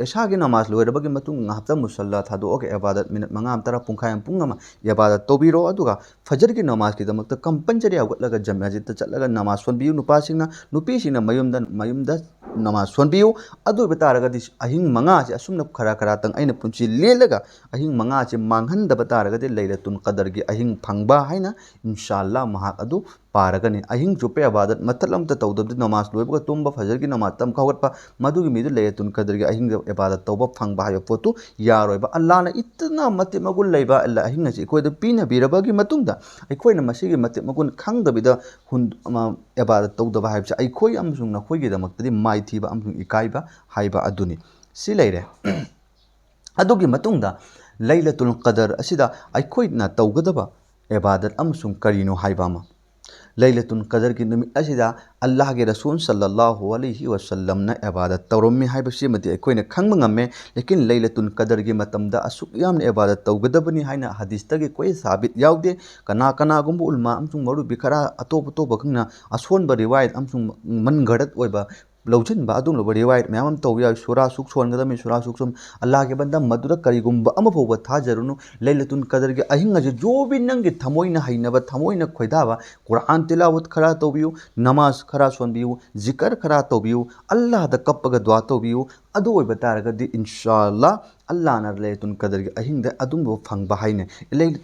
ꯏꯁꯥꯒꯤ ꯅꯃꯥꯖ ꯂꯣꯏꯔꯕꯒꯤ ꯃꯇꯨꯡ ꯉꯥꯏꯍꯥꯛꯇꯪ ꯃꯨꯁꯜꯂꯥ ꯊꯥꯗꯣꯛꯑꯒ ꯏꯕꯥꯗꯠ ꯃꯤꯅꯠ ꯃꯉꯥ ꯑꯃ, ꯇꯔꯥ, ꯄꯨꯡꯈꯥꯏ ꯑꯃ, ꯄꯨꯡ ꯑꯃ ꯏꯕꯥꯗꯠ ꯇꯧꯕꯤꯔꯣ꯫ ꯑꯗꯨꯒ ꯐꯖꯔꯒꯤ ꯅꯃꯥꯖꯀꯤꯗꯃꯛꯇ ꯀꯝꯄꯜꯁꯔꯤ ꯍꯧꯒꯠꯂꯒ ꯖꯃꯥꯖꯤꯠꯇ ꯆꯠꯂꯒ ꯅꯃꯥꯖ ꯁꯣꯟꯕꯤꯌꯨ ꯅꯨꯄꯥꯁꯤꯡꯅ꯫ ꯅꯨꯄꯤꯁꯤꯡꯅ ꯃꯌꯨꯝꯗ, ꯃꯌꯨꯝꯗ ꯅꯃꯥꯖ ꯁꯣꯟꯕꯤꯌꯨ꯫ ꯑꯗꯨ ꯑꯣꯏꯕ ꯇꯥꯔꯒꯗꯤ ꯑꯍꯤꯡ ꯃꯉꯥꯁꯤ ꯑꯁꯨꯝꯅ ꯈꯔ ꯈꯔꯇꯪ ꯑꯩꯅ ꯄꯨꯟꯁꯤ ꯂꯦꯜꯂꯒ ꯑꯍꯤꯡ ꯃꯉꯥꯁꯤ ꯃꯥꯡꯍꯟꯗꯕ ꯇꯥꯔꯒꯗꯤ ꯂꯩꯂꯇꯨꯜ ꯀꯗꯔꯒꯤ ꯑꯍꯤꯡ ꯐꯪꯕ ꯍꯥꯏꯅ ꯏꯟꯁꯥ ꯑꯜꯂꯥ ꯃꯍꯥꯛ ꯑꯗꯨ ꯄꯥꯔꯒꯅꯤ꯫ ꯑꯍꯤꯡ ꯆꯨꯞꯄ ꯏꯕꯥꯗꯠ ꯃꯊꯠ ꯑꯃꯠꯇ ꯇꯧꯗꯕꯗꯤ, ꯅꯃꯥꯖ ꯂꯣꯏꯕꯒ ꯇꯨꯝꯕ, ꯐꯖꯔꯒꯤ ꯅꯃꯥꯖ ꯇꯝ ꯍꯧꯒꯠꯄ, ꯃꯗꯨꯒꯤ ꯃꯤꯗꯨ ꯂꯩꯂꯇꯨꯜ ꯀꯗꯔꯒꯤ ꯑꯍꯤꯡꯗ ꯏꯕꯥꯗꯠ ꯇꯧꯕ ꯐꯪꯕ ꯍꯥꯏꯕ ꯄꯣꯠꯇꯨ ꯌꯥꯔꯣꯏꯕ꯫ ꯑꯜꯂꯥꯍꯅ ꯏꯇꯅ ꯃꯇꯤꯛ ꯃꯒꯨꯟ ꯂꯩꯕ ꯑꯍꯤꯡ ꯑꯁꯤ ꯑꯩꯈꯣꯏꯗ ꯄꯤꯅꯕꯤꯔꯕꯒꯤ ꯃꯇꯨꯡꯗ ꯑꯩꯈꯣꯏꯅ ꯃꯁꯤꯒꯤ ꯃꯇꯤꯛ ꯃꯒꯨꯟ ꯈꯪꯗꯕꯤꯗ ꯍꯨꯟ-, ꯑꯃ, ꯏꯕꯥꯗꯠ ꯇꯧꯗꯕ ꯍꯥꯏꯕꯁꯦ ꯑꯩꯈꯣꯏ ꯑꯃꯁꯨꯡ ꯅꯈꯣꯏꯒꯤꯗꯃꯛꯇꯗꯤ ꯃꯥꯏꯊꯤꯕ ꯑꯃꯁꯨꯡ ꯏꯀꯥꯏꯕ ꯍꯥꯏꯕ ꯑꯗꯨꯅꯤ꯫ ꯁꯤ ꯂꯩꯔꯦ꯫ ꯑꯗꯨꯒꯤ ꯃꯇꯨꯡꯗ ꯂꯩꯂꯇꯨꯜ ꯀꯗꯔ ꯑꯁꯤꯗ ꯑꯩꯈꯣꯏꯅ ꯇꯧꯒꯗꯕ ꯏꯕꯥꯗꯠ ꯑꯃꯁꯨꯡ ꯀꯔꯤꯅꯣ ꯍꯥꯏꯕ ꯑꯃ꯫ ꯂꯩꯂꯇꯨꯜ ꯀꯗꯔꯒꯤ ꯅꯨꯃꯤꯠ ꯑꯁꯤꯗ ꯑꯜꯂꯥꯍꯒꯤ ꯔꯁꯨꯜ ꯁꯜꯂꯜꯂꯥꯍꯨ ꯑꯂꯩꯍꯤ ꯋꯁꯜꯂꯝꯅ ꯏꯕꯥꯗꯠ ꯇꯧꯔꯝꯃꯤ ꯍꯥꯏꯕꯁꯤꯃꯗꯤ ꯑꯩꯈꯣꯏꯅ ꯈꯪꯕ ꯉꯝꯃꯦ꯫ ꯂꯦꯀꯤꯟ ꯂꯩꯂꯇꯨꯜ ꯀꯗꯔꯒꯤ ꯃꯇꯝꯗ ꯑꯁꯨꯛ ꯌꯥꯝꯅ ꯏꯕꯥꯗꯠ ꯇꯧꯒꯗꯕꯅꯤ ꯍꯥꯏꯅ ꯍꯗꯤꯁꯇꯒꯤ ꯑꯩꯈꯣꯏ ꯁꯥꯕꯤꯠ ꯌꯥꯎꯗꯦ꯫ ꯀꯅꯥ ꯀꯅꯥꯒꯨꯝꯕ ꯎꯂꯃꯥ ꯑꯃꯁꯨꯡ ꯃꯧꯂꯨꯕꯤ ꯈꯔ ꯑꯇꯣꯞ ꯑꯇꯣꯞꯄꯈꯛꯅ ꯑꯁꯣꯟꯕ ꯔꯤꯋꯥꯌꯠ ꯑꯃꯁꯨꯡ ꯃꯟꯒꯔꯠ ꯑꯣꯏꯕ ꯂꯧꯁꯤꯟꯕ ꯑꯗꯨꯒꯨꯝꯂꯕ ꯔꯤꯋꯥꯌꯠ ꯃꯌꯥꯝ ꯑꯃ ꯇꯧꯕ ꯌꯥꯎꯏ꯫ ꯁꯨꯔꯥ ꯁꯨꯛ ꯁꯣꯟꯒꯗꯕꯅꯤ, ꯁꯨꯔꯥ ꯁꯨꯛ ꯁꯣꯟ-, ꯑꯜꯂꯥꯍꯒꯤ ꯕꯟꯗꯥ, ꯃꯗꯨꯗ ꯀꯔꯤꯒꯨꯝꯕ ꯑꯃ ꯐꯥꯎꯕ ꯊꯥꯖꯔꯨꯅꯨ꯫ ꯂꯩꯂꯇꯨꯜ ꯀꯗꯔꯒꯤ ꯑꯍꯤꯡ ꯑꯁꯤ ꯖꯣꯕꯤ ꯅꯪꯒꯤ ꯊꯃꯣꯏꯅ ꯍꯩꯅꯕ, ꯊꯃꯣꯏꯅ ꯈꯣꯏꯗꯥꯕ ꯀꯨꯔꯥꯟ ꯇꯤꯂꯥꯋꯠ ꯈꯔ ꯇꯧꯕꯤꯌꯨ, ꯅꯃꯥꯖ ꯈꯔ ꯁꯣꯟꯕꯤꯌꯨ, ꯖꯤꯀꯔ ꯈꯔ ꯇꯧꯕꯤꯌꯨ, ꯑꯜꯂꯥꯍꯗ ꯀꯞꯄꯒ ꯗꯨꯋꯥ ꯇꯧꯕꯤꯌꯨ꯫ ꯑꯗꯨ ꯑꯣꯏꯕ ꯇꯥꯔꯒꯗꯤ ꯏꯟꯁꯥ ꯑꯜꯂꯥꯍ ꯑꯜꯂꯥꯍꯅ ꯂꯩꯂꯇꯨꯜ ꯀꯗꯔꯒꯤ ꯑꯍꯤꯡꯗ ꯑꯗꯨꯝꯕ ꯐꯪꯕ ꯍꯥꯏꯅ ꯂꯩ-,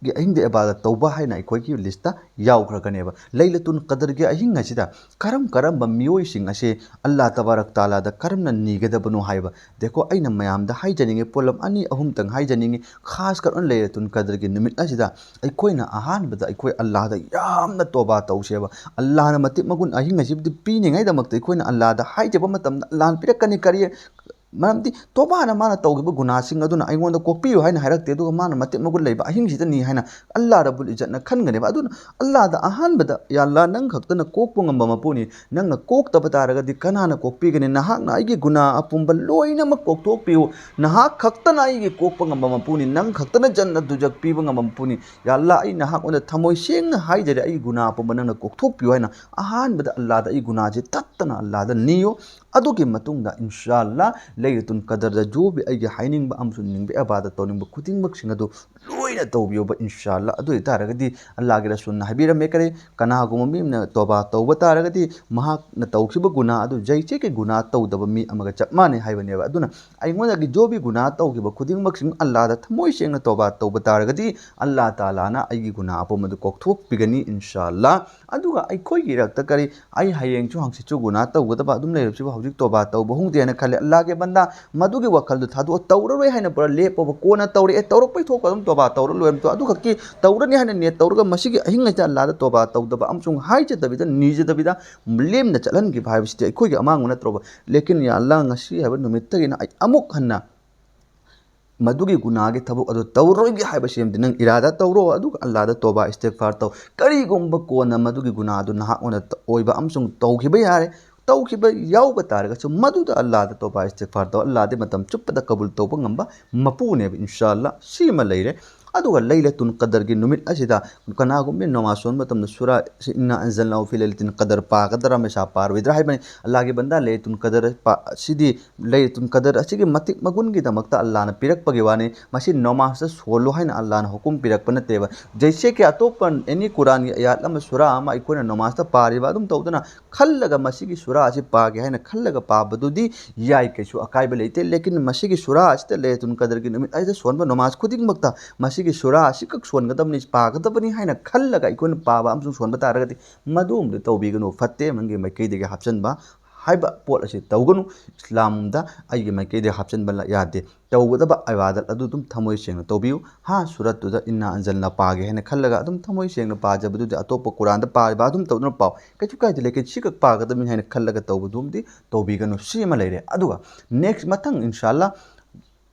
ꯒꯤ ꯑꯍꯤꯡꯗ ꯏꯕꯥꯗꯠ ꯇꯧꯕ ꯍꯥꯏꯅ ꯑꯩꯈꯣꯏꯒꯤ ꯂꯤꯁꯇ ꯌꯥꯎꯈ꯭ꯔꯒꯅꯦꯕ꯫ ꯂꯩꯂꯇꯨꯜ ꯀꯗꯔꯒꯤ ꯑꯍꯤꯡ ꯑꯁꯤꯗ ꯀꯔꯝ ꯀꯔꯝꯕ ꯃꯤꯑꯣꯏꯁꯤꯡ ꯑꯁꯦ ꯑꯜꯂꯥꯍ ꯇꯕꯥꯔꯛ ꯇꯥꯂꯥꯗ ꯀꯔꯝꯅ ꯅꯤꯒꯗꯕꯅꯣ ꯍꯥꯏꯕ꯫ ꯗꯦꯈꯣ, ꯑꯩꯅ ꯃꯌꯥꯝꯗ ꯍꯥꯏꯖꯅꯤꯡꯉꯤ, ꯄꯣꯠꯂꯝ ꯑꯅꯤ ꯑꯍꯨꯝꯇꯪ ꯍꯥꯏꯖꯅꯤꯡꯉꯤ꯫ ꯈꯥꯁ ꯀꯔ ꯂꯩꯂꯇꯨꯜ ꯀꯗꯔꯒꯤ ꯅꯨꯃꯤꯠ ꯑꯁꯤꯗ ꯑꯩꯈꯣꯏꯅ ꯑꯍꯥꯟꯕꯗ ꯑꯩꯈꯣꯏ ꯑꯜꯂꯥꯍꯗ ꯌꯥꯝꯅ ꯇꯣꯕꯥ ꯇꯧꯁꯦꯕ꯫ ꯑꯜꯂꯥꯍꯅ ꯃꯇꯤꯛ ꯃꯒꯨꯟ ꯑꯍꯤꯡ ꯑꯁꯤꯕꯨꯗꯤ ꯄꯤꯅꯤꯡꯉꯥꯏꯗꯃꯛꯇ ꯑꯩꯈꯣꯏꯅ ꯑꯜꯂꯥꯍꯗ ꯍꯥꯏꯖꯕ ꯃꯇꯝꯗ ꯑꯜꯂꯥꯍꯅ ꯄꯤꯔꯛꯀꯅꯤ꯫ ꯀꯔꯤ ꯃꯔꯝꯗꯤ ꯇꯣꯕꯥꯅ ꯃꯥꯅ ꯇꯧꯈꯤꯕ ꯒꯨꯅꯥꯁꯤꯡ ꯑꯗꯨꯅ ꯑꯩꯉꯣꯟꯗ ꯀꯣꯛꯄꯤꯌꯨ ꯍꯥꯏꯅ ꯍꯥꯏꯔꯛꯇꯦ, ꯑꯗꯨꯒ ꯃꯥꯅ ꯃꯇꯤꯛ ꯃꯒꯨꯟ ꯂꯩꯕ ꯑꯍꯤꯡꯁꯤꯗꯅꯤ ꯍꯥꯏꯅ ꯑꯜꯂꯥꯍ ꯔꯕꯨꯜ ꯏꯖꯠꯅ ꯈꯟꯒꯅꯦꯕ꯫ ꯑꯗꯨꯅ ꯑꯜꯂꯥꯍꯗ ꯑꯍꯥꯟꯕꯗ, "ꯌꯥ ꯑꯜꯂꯥꯍ, ꯅꯪ ꯈꯛꯇꯅ ꯀꯣꯛꯄ ꯉꯝꯕ ꯃꯄꯨꯅꯤ, ꯅꯪꯅ ꯀꯣꯛꯇꯕ ꯇꯥꯔꯒꯗꯤ ꯀꯅꯥꯅ ꯀꯣꯛꯄꯤꯒꯅꯤ? ꯅꯍꯥꯛꯅ ꯑꯩꯒꯤ ꯒꯨꯅꯥ ꯑꯄꯨꯝꯕ ꯂꯣꯏꯅꯃꯛ ꯀꯣꯛꯊꯣꯛꯄꯤꯌꯨ, ꯅꯍꯥꯛ ꯈꯛꯇꯅ ꯑꯩꯒꯤ ꯀꯣꯛꯄ ꯉꯝꯕ ꯃꯄꯨꯅꯤ, ꯅꯪ ꯈꯛꯇꯅ ꯖꯟꯅ ꯗꯨꯖꯛ ꯄꯤꯕ ꯉꯝꯕ ꯃꯄꯨꯅꯤ꯫ ꯌꯥ ꯑꯜꯂꯥꯍ, ꯑꯩ ꯅꯍꯥꯛꯉꯣꯟꯗ ꯊꯃꯣꯏ ꯁꯦꯡꯅ ꯍꯥꯏꯖꯔꯦ, ꯑꯩꯒꯤ ꯒꯨꯅꯥ ꯑꯄꯨꯝꯕ ꯅꯪꯅ ꯀꯣꯛꯊꯣꯛꯄꯤꯌꯨ" ꯍꯥꯏꯅ ꯑꯍꯥꯟꯕꯗ ꯑꯜꯂꯥꯍꯗ ꯑꯩ ꯒꯨꯅꯥꯁꯦ ꯇꯠꯇꯅ ꯑꯜꯂꯥꯍꯗ ꯅꯤꯌꯨ꯫ ꯑꯗꯨꯒꯤ ꯃꯇꯨꯡꯗ ꯏꯟꯁꯥ ꯑꯜꯂꯥꯍ ꯂꯩꯂꯇꯨꯜ ꯀꯗꯔꯗ ꯖꯣ ꯚꯤ ꯑꯩꯒꯤ ꯍꯥꯏꯅꯤꯡꯕ ꯑꯃꯁꯨꯡ ꯅꯤꯡꯕ ꯏꯕꯥꯗꯠ ꯇꯧꯅꯤꯡꯕ ꯈꯨꯗꯤꯡꯃꯛꯁꯤꯡ ꯑꯗꯨ ꯂꯣꯏꯅ ꯇꯧꯕꯤꯌꯣꯕ ꯏꯟꯁꯥ ꯑꯜꯂꯥꯍ꯫ ꯑꯗꯨ ꯑꯣꯏꯇꯥꯔꯒꯗꯤ ꯑꯜꯂꯥꯍꯒꯤ ꯔꯁꯨꯜꯅ ꯍꯥꯏꯕꯤꯔꯝꯃꯦ, ꯀꯔꯤ, ꯀꯅꯥꯒꯨꯝꯕ ꯃꯤ ꯑꯃꯅ ꯇꯣꯕꯥ ꯇꯧꯕ ꯇꯥꯔꯒꯗꯤ ꯃꯍꯥꯛꯅ ꯇꯧꯈꯤꯕ ꯒꯨꯅꯥ ꯑꯗꯨ ꯖꯩꯁꯦ ꯀꯤ ꯒꯨꯅꯥ ꯇꯧꯗꯕ ꯃꯤ ꯑꯃꯒ ꯆꯞ ꯃꯥꯟꯅꯩ ꯍꯥꯏꯕꯅꯦꯕ꯫ ꯑꯗꯨꯅ ꯑꯩꯉꯣꯟꯗꯒꯤ ꯖꯣ ꯚꯤ ꯒꯨꯅꯥ ꯇꯧꯈꯤꯕ ꯈꯨꯗꯤꯡꯃꯛꯁꯤꯡ ꯑꯜꯂꯥꯍꯗ ꯊꯃꯣꯏ ꯁꯦꯡꯅ ꯇꯣꯕꯥ ꯇꯧꯕ ꯇꯥꯔꯒꯗꯤ ꯑꯜꯂꯥꯍ ꯇꯥꯂꯥꯅ ꯑꯩꯒꯤ ꯒꯨꯅꯥ ꯑꯄꯨꯝꯕꯗꯨ ꯀꯣꯛꯊꯣꯛꯄꯤꯒꯅꯤ ꯏꯟꯁꯥ ꯑꯜꯂꯥꯍ꯫ ꯑꯗꯨꯒ ꯑꯩꯈꯣꯏꯒꯤ ꯏꯔꯛꯇ ꯀꯔꯤ, ꯑꯩ ꯍꯌꯦꯡꯁꯨ ꯍꯪꯆꯤꯠꯁꯨ ꯒꯨꯅꯥ ꯇꯧꯒꯗꯕ ꯑꯗꯨꯝ ꯂꯩꯔꯕꯁꯤꯕꯨ ꯍꯧꯖꯤꯛ ꯇꯣꯕꯥ ꯇꯧꯕ ꯍꯧꯗꯦ ꯍꯥꯏꯅ ꯈꯜꯂꯦ꯫ ꯑꯜꯂꯥꯍꯒꯤ ꯕꯟꯗꯥ, ꯃꯗꯨꯒꯤ ꯋꯥꯈꯜꯗꯨ ꯊꯥꯗꯣꯛꯑ ꯇꯧꯔꯔꯣꯏ ꯍꯥꯏꯅ ꯄꯨꯔꯥ ꯂꯦꯞꯄꯣꯕ꯫ ꯀꯣꯟꯅ ꯇꯧꯔꯛꯑꯦ, ꯇꯧꯔꯛꯄꯩ ꯊꯣꯛꯄ ꯑꯗꯨꯝ ꯇꯣꯕꯥ ꯇꯧꯔ ꯂꯣꯏꯔꯝ ꯇꯣ꯫ ꯑꯗꯨ ꯈꯛꯀꯤ ꯇꯧꯔꯅꯤ ꯍꯥꯏꯅ ꯅꯦꯠ ꯇꯧꯔꯒ ꯃꯁꯤꯒꯤ ꯑꯍꯤꯡ ꯑꯁꯤꯗ ꯑꯜꯂꯥꯍꯗ ꯇꯣꯕꯥ ꯇꯧꯗꯕ ꯑꯃꯁꯨꯡ ꯍꯥꯏꯖꯗꯕꯤꯗ ꯅꯤꯖꯗꯕꯤꯗ ꯂꯦꯝꯅ ꯆꯠꯍꯟꯈꯤꯕ ꯍꯥꯏꯕꯁꯤꯗꯤ ꯑꯩꯈꯣꯏꯒꯤ ꯑꯃꯥꯡꯕ ꯅꯠꯇ꯭ꯔꯣꯕ? ꯂꯦꯀꯤꯟ ꯌꯥ ꯑꯜꯂꯥꯍ, ꯉꯁꯤ ꯍꯥꯏꯕ ꯅꯨꯃꯤꯠꯇꯒꯤꯅ ꯑꯩ ꯑꯃꯨꯛ ꯍꯟꯅ ꯃꯗꯨꯒꯤ ꯒꯨꯅꯥꯒꯤ ꯊꯕꯛ ꯑꯗꯨ ꯇꯧꯔꯣꯏꯒꯦ ꯍꯥꯏꯕꯁꯤꯃꯗꯤ ꯅꯪ ꯏꯔꯥꯗꯥ ꯇꯧꯔꯣ, ꯑꯗꯨꯒ ꯑꯜꯂꯥꯍꯗ ꯇꯣꯕꯥ ꯏꯁꯇꯤꯒꯐꯥꯔ ꯇꯧ꯫ ꯀꯔꯤꯒꯨꯝꯕ ꯀꯣꯟꯅ ꯃꯗꯨꯒꯤ ꯒꯨꯅꯥ ꯑꯗꯨ ꯅꯍꯥꯛꯉꯣꯟꯗ ꯇ-, ꯑꯣꯏꯕ ꯑꯃꯁꯨꯡ ꯇꯧꯈꯤꯕ ꯌꯥꯔꯦ, ꯇꯧꯈꯤꯕ ꯌꯥꯎꯕ ꯇꯥꯔꯒꯁꯨ ꯃꯗꯨꯗ ꯑꯜꯂꯥꯍꯗ ꯇꯣꯕꯥ ꯏꯁꯇꯤꯒꯐꯥꯔ ꯇꯧ꯫ ꯑꯜꯂꯥꯍꯗꯤ ꯃꯇꯝ ꯆꯨꯞꯄꯗ ꯀꯕꯨꯜ ꯇꯧꯕ ꯉꯝꯕ ꯃꯄꯨꯅꯦꯕ, ꯏꯟꯁꯥ ꯑꯜꯂꯥꯍ꯫ ꯁꯤꯃ ꯂꯩꯔꯦ꯫ ꯑꯗꯨꯒ ꯂꯩꯂꯇꯨꯜ ꯀꯗꯔꯒꯤ ꯅꯨꯃꯤꯠ ꯑꯁꯤꯗ ꯀꯅꯥꯒꯨꯝꯕ ꯅꯃꯥꯖ ꯁꯣꯟꯕ ꯃꯇꯝꯗ ꯁꯨꯔꯥ ꯁꯤ ꯏꯟꯅꯥ ꯑꯟꯖꯜꯅꯥꯍꯨ ꯐꯤ ꯂꯩꯂꯇꯤꯜ ꯀꯗꯔ ꯄꯥꯒꯗ꯭ꯔꯥ, ꯃꯩꯁꯥ ꯄꯥꯔꯣꯏꯗ꯭ꯔꯥ ꯍꯥꯏꯕꯅꯤ꯫ ꯑꯜꯂꯥꯍꯒꯤ ꯕꯟꯗꯥ, ꯂꯩꯂꯇꯨꯜ ꯀꯗꯔ ꯄꯥ-, ꯑꯁꯤꯗꯤ ꯂꯩꯂꯇꯨꯜ ꯀꯗꯔ ꯑꯁꯤꯒꯤ ꯃꯇꯤꯛ ꯃꯒꯨꯟꯒꯤꯗꯃꯛꯇ ꯑꯜꯂꯥꯍꯅ ꯄꯤꯔꯛꯄꯒꯤ ꯋꯥꯅꯤ꯫ ꯃꯁꯤ ꯅꯃꯥꯖꯇ ꯁꯣꯜꯂꯨ ꯍꯥꯏꯅ ꯑꯜꯂꯥꯍꯅ ꯍꯨꯀꯨꯝ ꯄꯤꯔꯛꯄ ꯅꯠꯇꯦꯕ꯫ ꯖꯩꯁꯦ ꯀꯤ ꯑꯇꯣꯞꯄ ꯑꯦꯅꯤ ꯀꯨꯔꯥꯟꯒꯤ ꯑꯌꯥꯠ ꯑꯃ, ꯁꯨꯔꯥ ꯑꯃ ꯑꯩꯈꯣꯏꯅ ꯅꯃꯥꯖꯇ ꯄꯥꯔꯤꯕ ꯑꯗꯨꯝ ꯇꯧꯗꯅ ꯈꯜꯂꯒ ꯃꯁꯤꯒꯤ ꯁꯨꯔꯥ ꯑꯁꯤ ꯄꯥꯒꯦ ꯍꯥꯏꯅ ꯈꯜꯂꯒ ꯄꯥꯕꯗꯨꯗꯤ ꯌꯥꯏ, ꯀꯩꯁꯨ ꯑꯀꯥꯏꯕ ꯂꯩꯇꯦ꯫ ꯂꯦꯀꯤꯟ ꯃꯁꯤꯒꯤ ꯁꯨꯔꯥ ꯑꯁꯤꯗ ꯂꯩꯂꯇꯨꯜ ꯀꯗꯔꯒꯤ ꯅꯨꯃꯤꯠ ꯑꯁꯤꯗ ꯁꯣꯟꯕ ꯅꯃꯥꯖ ꯈꯨꯗꯤꯡꯃꯛꯇ ꯃꯁꯤ ꯁꯤꯒꯤ ꯁꯨꯔꯥ ꯑꯁꯤꯈꯛ ꯁꯣꯟꯒꯗꯕꯅꯤ, ꯄꯥꯒꯗꯕꯅꯤ ꯍꯥꯏꯅ ꯈꯜꯂꯒ ꯑꯩꯈꯣꯏꯅ ꯄꯥꯕ ꯑꯃꯁꯨꯡ ꯁꯣꯟꯕ ꯇꯥꯔꯒꯗꯤ ꯃꯗꯨ ꯑꯃꯗꯤ ꯇꯧꯕꯤꯒꯅꯨ꯫ ꯐꯠꯇꯦ, ꯅꯪꯒꯤ ꯃꯥꯏꯀꯩꯗꯒꯤ ꯍꯥꯞꯆꯤꯟꯕ ꯍꯥꯏꯕ ꯄꯣꯠ ꯑꯁꯤ ꯇꯧꯒꯅꯨ꯫ ꯏꯁꯂꯥꯝꯗ ꯑꯩꯒꯤ ꯃꯥꯏꯀꯩꯗꯒꯤ ꯍꯥꯞꯆꯤꯟꯕ ꯌꯥꯗꯦ꯫ ꯇꯧꯒꯗꯕ ꯏꯕꯥꯗꯠ ꯑꯗꯨ ꯑꯗꯨꯝ ꯊꯃꯣꯏ ꯁꯦꯡꯅ ꯇꯧꯕꯤꯌꯨ꯫ ꯍꯥ ꯁꯨꯔꯠꯇꯨꯗ ꯏꯟꯅꯥ ꯑꯟꯖꯜꯅꯥ ꯄꯥꯒꯦ ꯍꯥꯏꯅ ꯈꯜꯂꯒ ꯑꯗꯨꯝ ꯊꯃꯣꯏ ꯁꯦꯡꯅ ꯄꯥꯖꯕꯗꯨꯗꯤ ꯑꯇꯣꯞꯄ ꯀꯨꯔꯥꯟꯗ ꯄꯥꯔꯤꯕ ꯑꯗꯨꯝ ꯇꯧꯗꯨꯅ ꯄꯥꯎ, ꯀꯩꯁꯨ ꯀꯥꯏꯗꯦ꯫ ꯂꯦꯀꯤꯟ ꯁꯤꯈꯛ ꯄꯥꯒꯗꯕꯅꯤ ꯍꯥꯏꯅ ꯈꯜꯂꯒ ꯇꯧꯕꯗꯨꯃꯗꯤ ꯇꯧꯕꯤꯒꯅꯨ꯫ ꯁꯤ ꯑꯃ ꯂꯩꯔꯦ꯫ ꯑꯗꯨꯒ next ꯃꯊꯪ ꯏꯟꯁꯥ ꯑꯜꯂꯥ,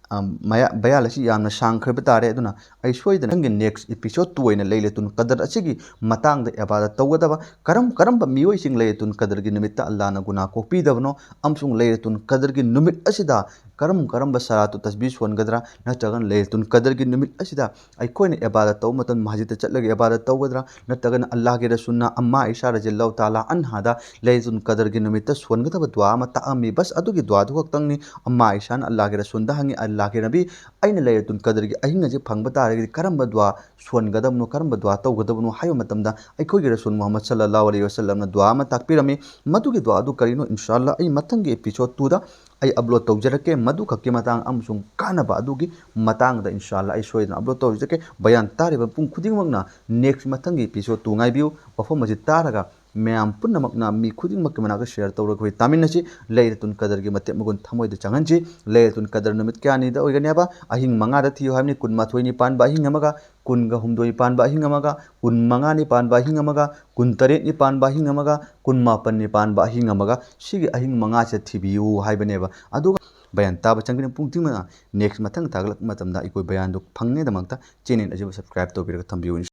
ꯑ, ꯃꯌꯥ-, ꯕꯌꯥꯟ ꯑꯁꯤ ꯌꯥꯝꯅ ꯁꯥꯡꯈ꯭ꯔꯕ ꯇꯥꯔꯦ꯫ ꯑꯗꯨꯅ ꯑꯩ ꯁꯣꯏꯗꯅ ꯅꯪꯒꯤ next episode two ꯑꯣꯏꯅ ꯂꯩꯂꯇꯨꯟ ꯀꯗꯔ ꯑꯁꯤꯒꯤ ꯃꯇꯥꯡꯗ ꯏꯕꯥꯗꯠ ꯇꯧꯒꯗꯕ, ꯀꯔꯝ ꯀꯔꯝꯕ ꯃꯤꯑꯣꯏꯁꯤꯡ ꯂꯩꯂꯇꯨꯟ ꯀꯗꯔꯒꯤ ꯅꯨꯃꯤꯠꯇ ꯑꯜꯂꯥꯅ ꯒꯨꯅꯥ ꯀꯣꯛꯄꯤꯗꯕꯅꯣ, ꯑꯃꯁꯨꯡ ꯂꯩꯂꯇꯨꯟ ꯀꯗꯔꯒꯤ ꯅꯨꯃꯤꯠ ꯑꯁꯤꯗ ꯀꯔꯝ ꯀꯔꯝꯕ ꯁꯂꯥꯇꯨ ꯇꯁꯕꯤ ꯁꯣꯟꯒꯗ꯭ꯔꯥ, ꯅꯠꯇ꯭ꯔꯒꯅ ꯂꯩꯂꯇꯨꯟ ꯀꯗꯔꯒꯤ ꯅꯨꯃꯤꯠ ꯑꯁꯤꯗ ꯑꯩꯈꯣꯏꯅ ꯏꯕꯥꯗꯠ ꯇꯧꯕ ꯃꯇꯝꯗ ꯃꯁꯖꯤꯗꯇ ꯆꯠꯂꯒ ꯏꯕꯥꯗꯠ ꯇꯧꯒꯗ꯭ꯔꯥ, ꯅꯠꯇ꯭ꯔꯒꯅ ꯑꯜꯂꯥꯍꯒꯤ ꯔꯁꯨꯜꯅ ꯑꯝꯃꯥ ꯑꯥꯏꯁꯥ ꯔꯖꯤꯌꯜꯂꯥꯍꯨ ꯇꯥꯂꯥ ꯑꯟꯍꯥꯗ ꯂꯩꯂꯇꯨꯟ ꯀꯗꯔꯒꯤ ꯅꯨꯃꯤꯠꯇ ꯁꯣꯟꯒꯗꯕ ꯗꯨꯋꯥ ꯑꯃ ꯇꯥꯛꯑꯝꯃꯤ꯫ ꯕꯁ ꯑꯗꯨꯒꯤ ꯗꯨꯋꯥꯗꯨ ꯈꯛꯇꯪꯅꯤ꯫ ꯑꯝꯃꯥ ꯑꯥꯏꯁꯥꯅ ꯑꯜꯂꯥꯍꯒꯤ ꯔꯁꯨꯜꯗ ꯍꯪꯉꯤ, "ꯑꯜꯂꯥꯍꯒꯤ ꯅꯕꯤ, ꯑꯩꯅ ꯂꯩꯂꯇꯨꯟ ꯀꯗꯔꯒꯤ ꯑꯍꯤꯡ ꯑꯁꯤ ꯐꯪꯕ ꯇꯥꯔꯒꯗꯤ ꯀꯔꯝꯕ ꯗꯨꯋꯥ ꯁꯣꯟꯒꯗꯕꯅꯣ, ꯀꯔꯝꯕ ꯗꯨꯋꯥ ꯇꯧꯒꯗꯕꯅꯣ?" ꯍꯥꯏꯕ ꯃꯇꯝꯗ ꯑꯩꯈꯣꯏꯒꯤ ꯔꯁꯨꯜ ꯃꯨꯍꯝꯃꯗ ꯁꯜꯂꯜꯂꯥꯍꯨ ꯑꯂꯩꯍꯤ ꯋꯁꯜꯂꯝꯅ ꯗꯨꯋꯥ ꯑꯃ ꯇꯥꯛꯄꯤꯔꯝꯃꯤ꯫ ꯃꯗꯨꯒꯤ ꯗꯨꯋꯥ ꯑꯗꯨ ꯀꯔꯤꯅꯣ? ꯏꯟꯁꯥ ꯑꯜꯂꯥ ꯑꯩ ꯃꯊꯪꯒꯤ episode twoꯗ ꯑꯩ upload ꯇꯧꯖꯔꯛꯀꯦ꯫ ꯃꯗꯨꯈꯛꯀꯤ ꯃꯇꯥꯡ ꯑꯃꯁꯨꯡ ꯀꯥꯟꯅꯕ ꯑꯗꯨꯒꯤ ꯃꯇꯥꯡꯗ ꯏꯟꯁꯥ ꯑꯜꯂꯥ ꯑꯩ ꯁꯣꯏꯗꯅ upload ꯇꯧꯖꯔꯛꯀꯦ꯫ ꯕꯌꯥꯟ ꯇꯥꯔꯤꯕ ꯃꯤꯄꯨꯝ ꯈꯨꯗꯤꯡꯃꯛꯅ next ꯃꯊꯪꯒꯤ episode two ꯉꯥꯏꯕꯤꯌꯨ꯫ ꯋꯥꯐꯝ ꯑꯁꯤ ꯇꯥꯔꯒ ꯃꯌꯥꯝ ꯄꯨꯝꯅꯃꯛꯅ ꯃꯤ ꯈꯨꯗꯤꯡꯃꯛꯀꯤ ꯃꯅꯥꯛꯇ share ꯇꯧꯔꯒ ꯑꯩꯈꯣꯏ ꯇꯥꯃꯤꯟꯅꯁꯤ꯫ ꯂꯩꯂꯇꯨꯟ ꯀꯗꯔꯒꯤ ꯃꯇꯦꯛ ꯃꯒꯨꯟ ꯊꯃꯣꯏꯗ ꯆꯪꯍꯟꯁꯤ꯫ ꯂꯩꯂꯇꯨꯟ ꯀꯗꯔ ꯅꯨꯃꯤꯠ ꯀꯌꯥꯅꯤꯗ ꯑꯣꯏꯒꯅꯤ ꯍꯥꯏꯕ? ꯑꯍꯤꯡ ꯃꯉꯥꯗ ꯊꯤꯌꯨ ꯍꯥꯏꯕꯅꯤ꯫ ꯀꯨꯟꯃꯥꯊꯣꯏꯅꯤ ꯄꯥꯟꯕ ꯑꯍꯤꯡ ꯑꯃꯒ, ꯀꯨꯟꯒ ꯍꯨꯝꯗꯣꯏ ꯄꯥꯟꯕ ꯑꯍꯤꯡ ꯑꯃꯒ, ꯀꯨꯟꯃꯉꯥꯅꯤ ꯄꯥꯟꯕ ꯑꯍꯤꯡ ꯑꯃꯒ, ꯀꯨꯟꯇꯔꯦꯠꯅꯤ ꯄꯥꯟꯕ ꯑꯍꯤꯡ ꯑꯃꯒ, ꯀꯨꯟꯃꯥꯄꯟꯅꯤ ꯄꯥꯟꯕ ꯑꯍꯤꯡ ꯑꯃꯒ, ꯁꯤꯒꯤ ꯑꯍꯤꯡ ꯃꯉꯥꯁꯦ ꯊꯤꯕꯤꯌꯨ ꯍꯥꯏꯕꯅꯦꯕ꯫ ꯑꯗꯨꯒ ꯕꯌꯥꯟ ꯇꯥꯕ ꯆꯪꯒꯅꯤ꯫ ꯄꯨꯡ ꯊꯤꯡꯕꯅ next ꯃꯊꯪ ꯊꯥꯒꯠꯂꯛꯄ ꯃꯇꯝꯗ ꯑꯩꯈꯣꯏ ꯕꯌꯥꯟꯗꯨ ꯐꯪꯅꯤꯡꯉꯥꯏꯗꯃꯛꯇ channel ꯑꯁꯤꯕꯨ subscribe ꯇꯧꯕꯤꯔꯒ ꯊꯝꯕꯤꯌꯨ꯫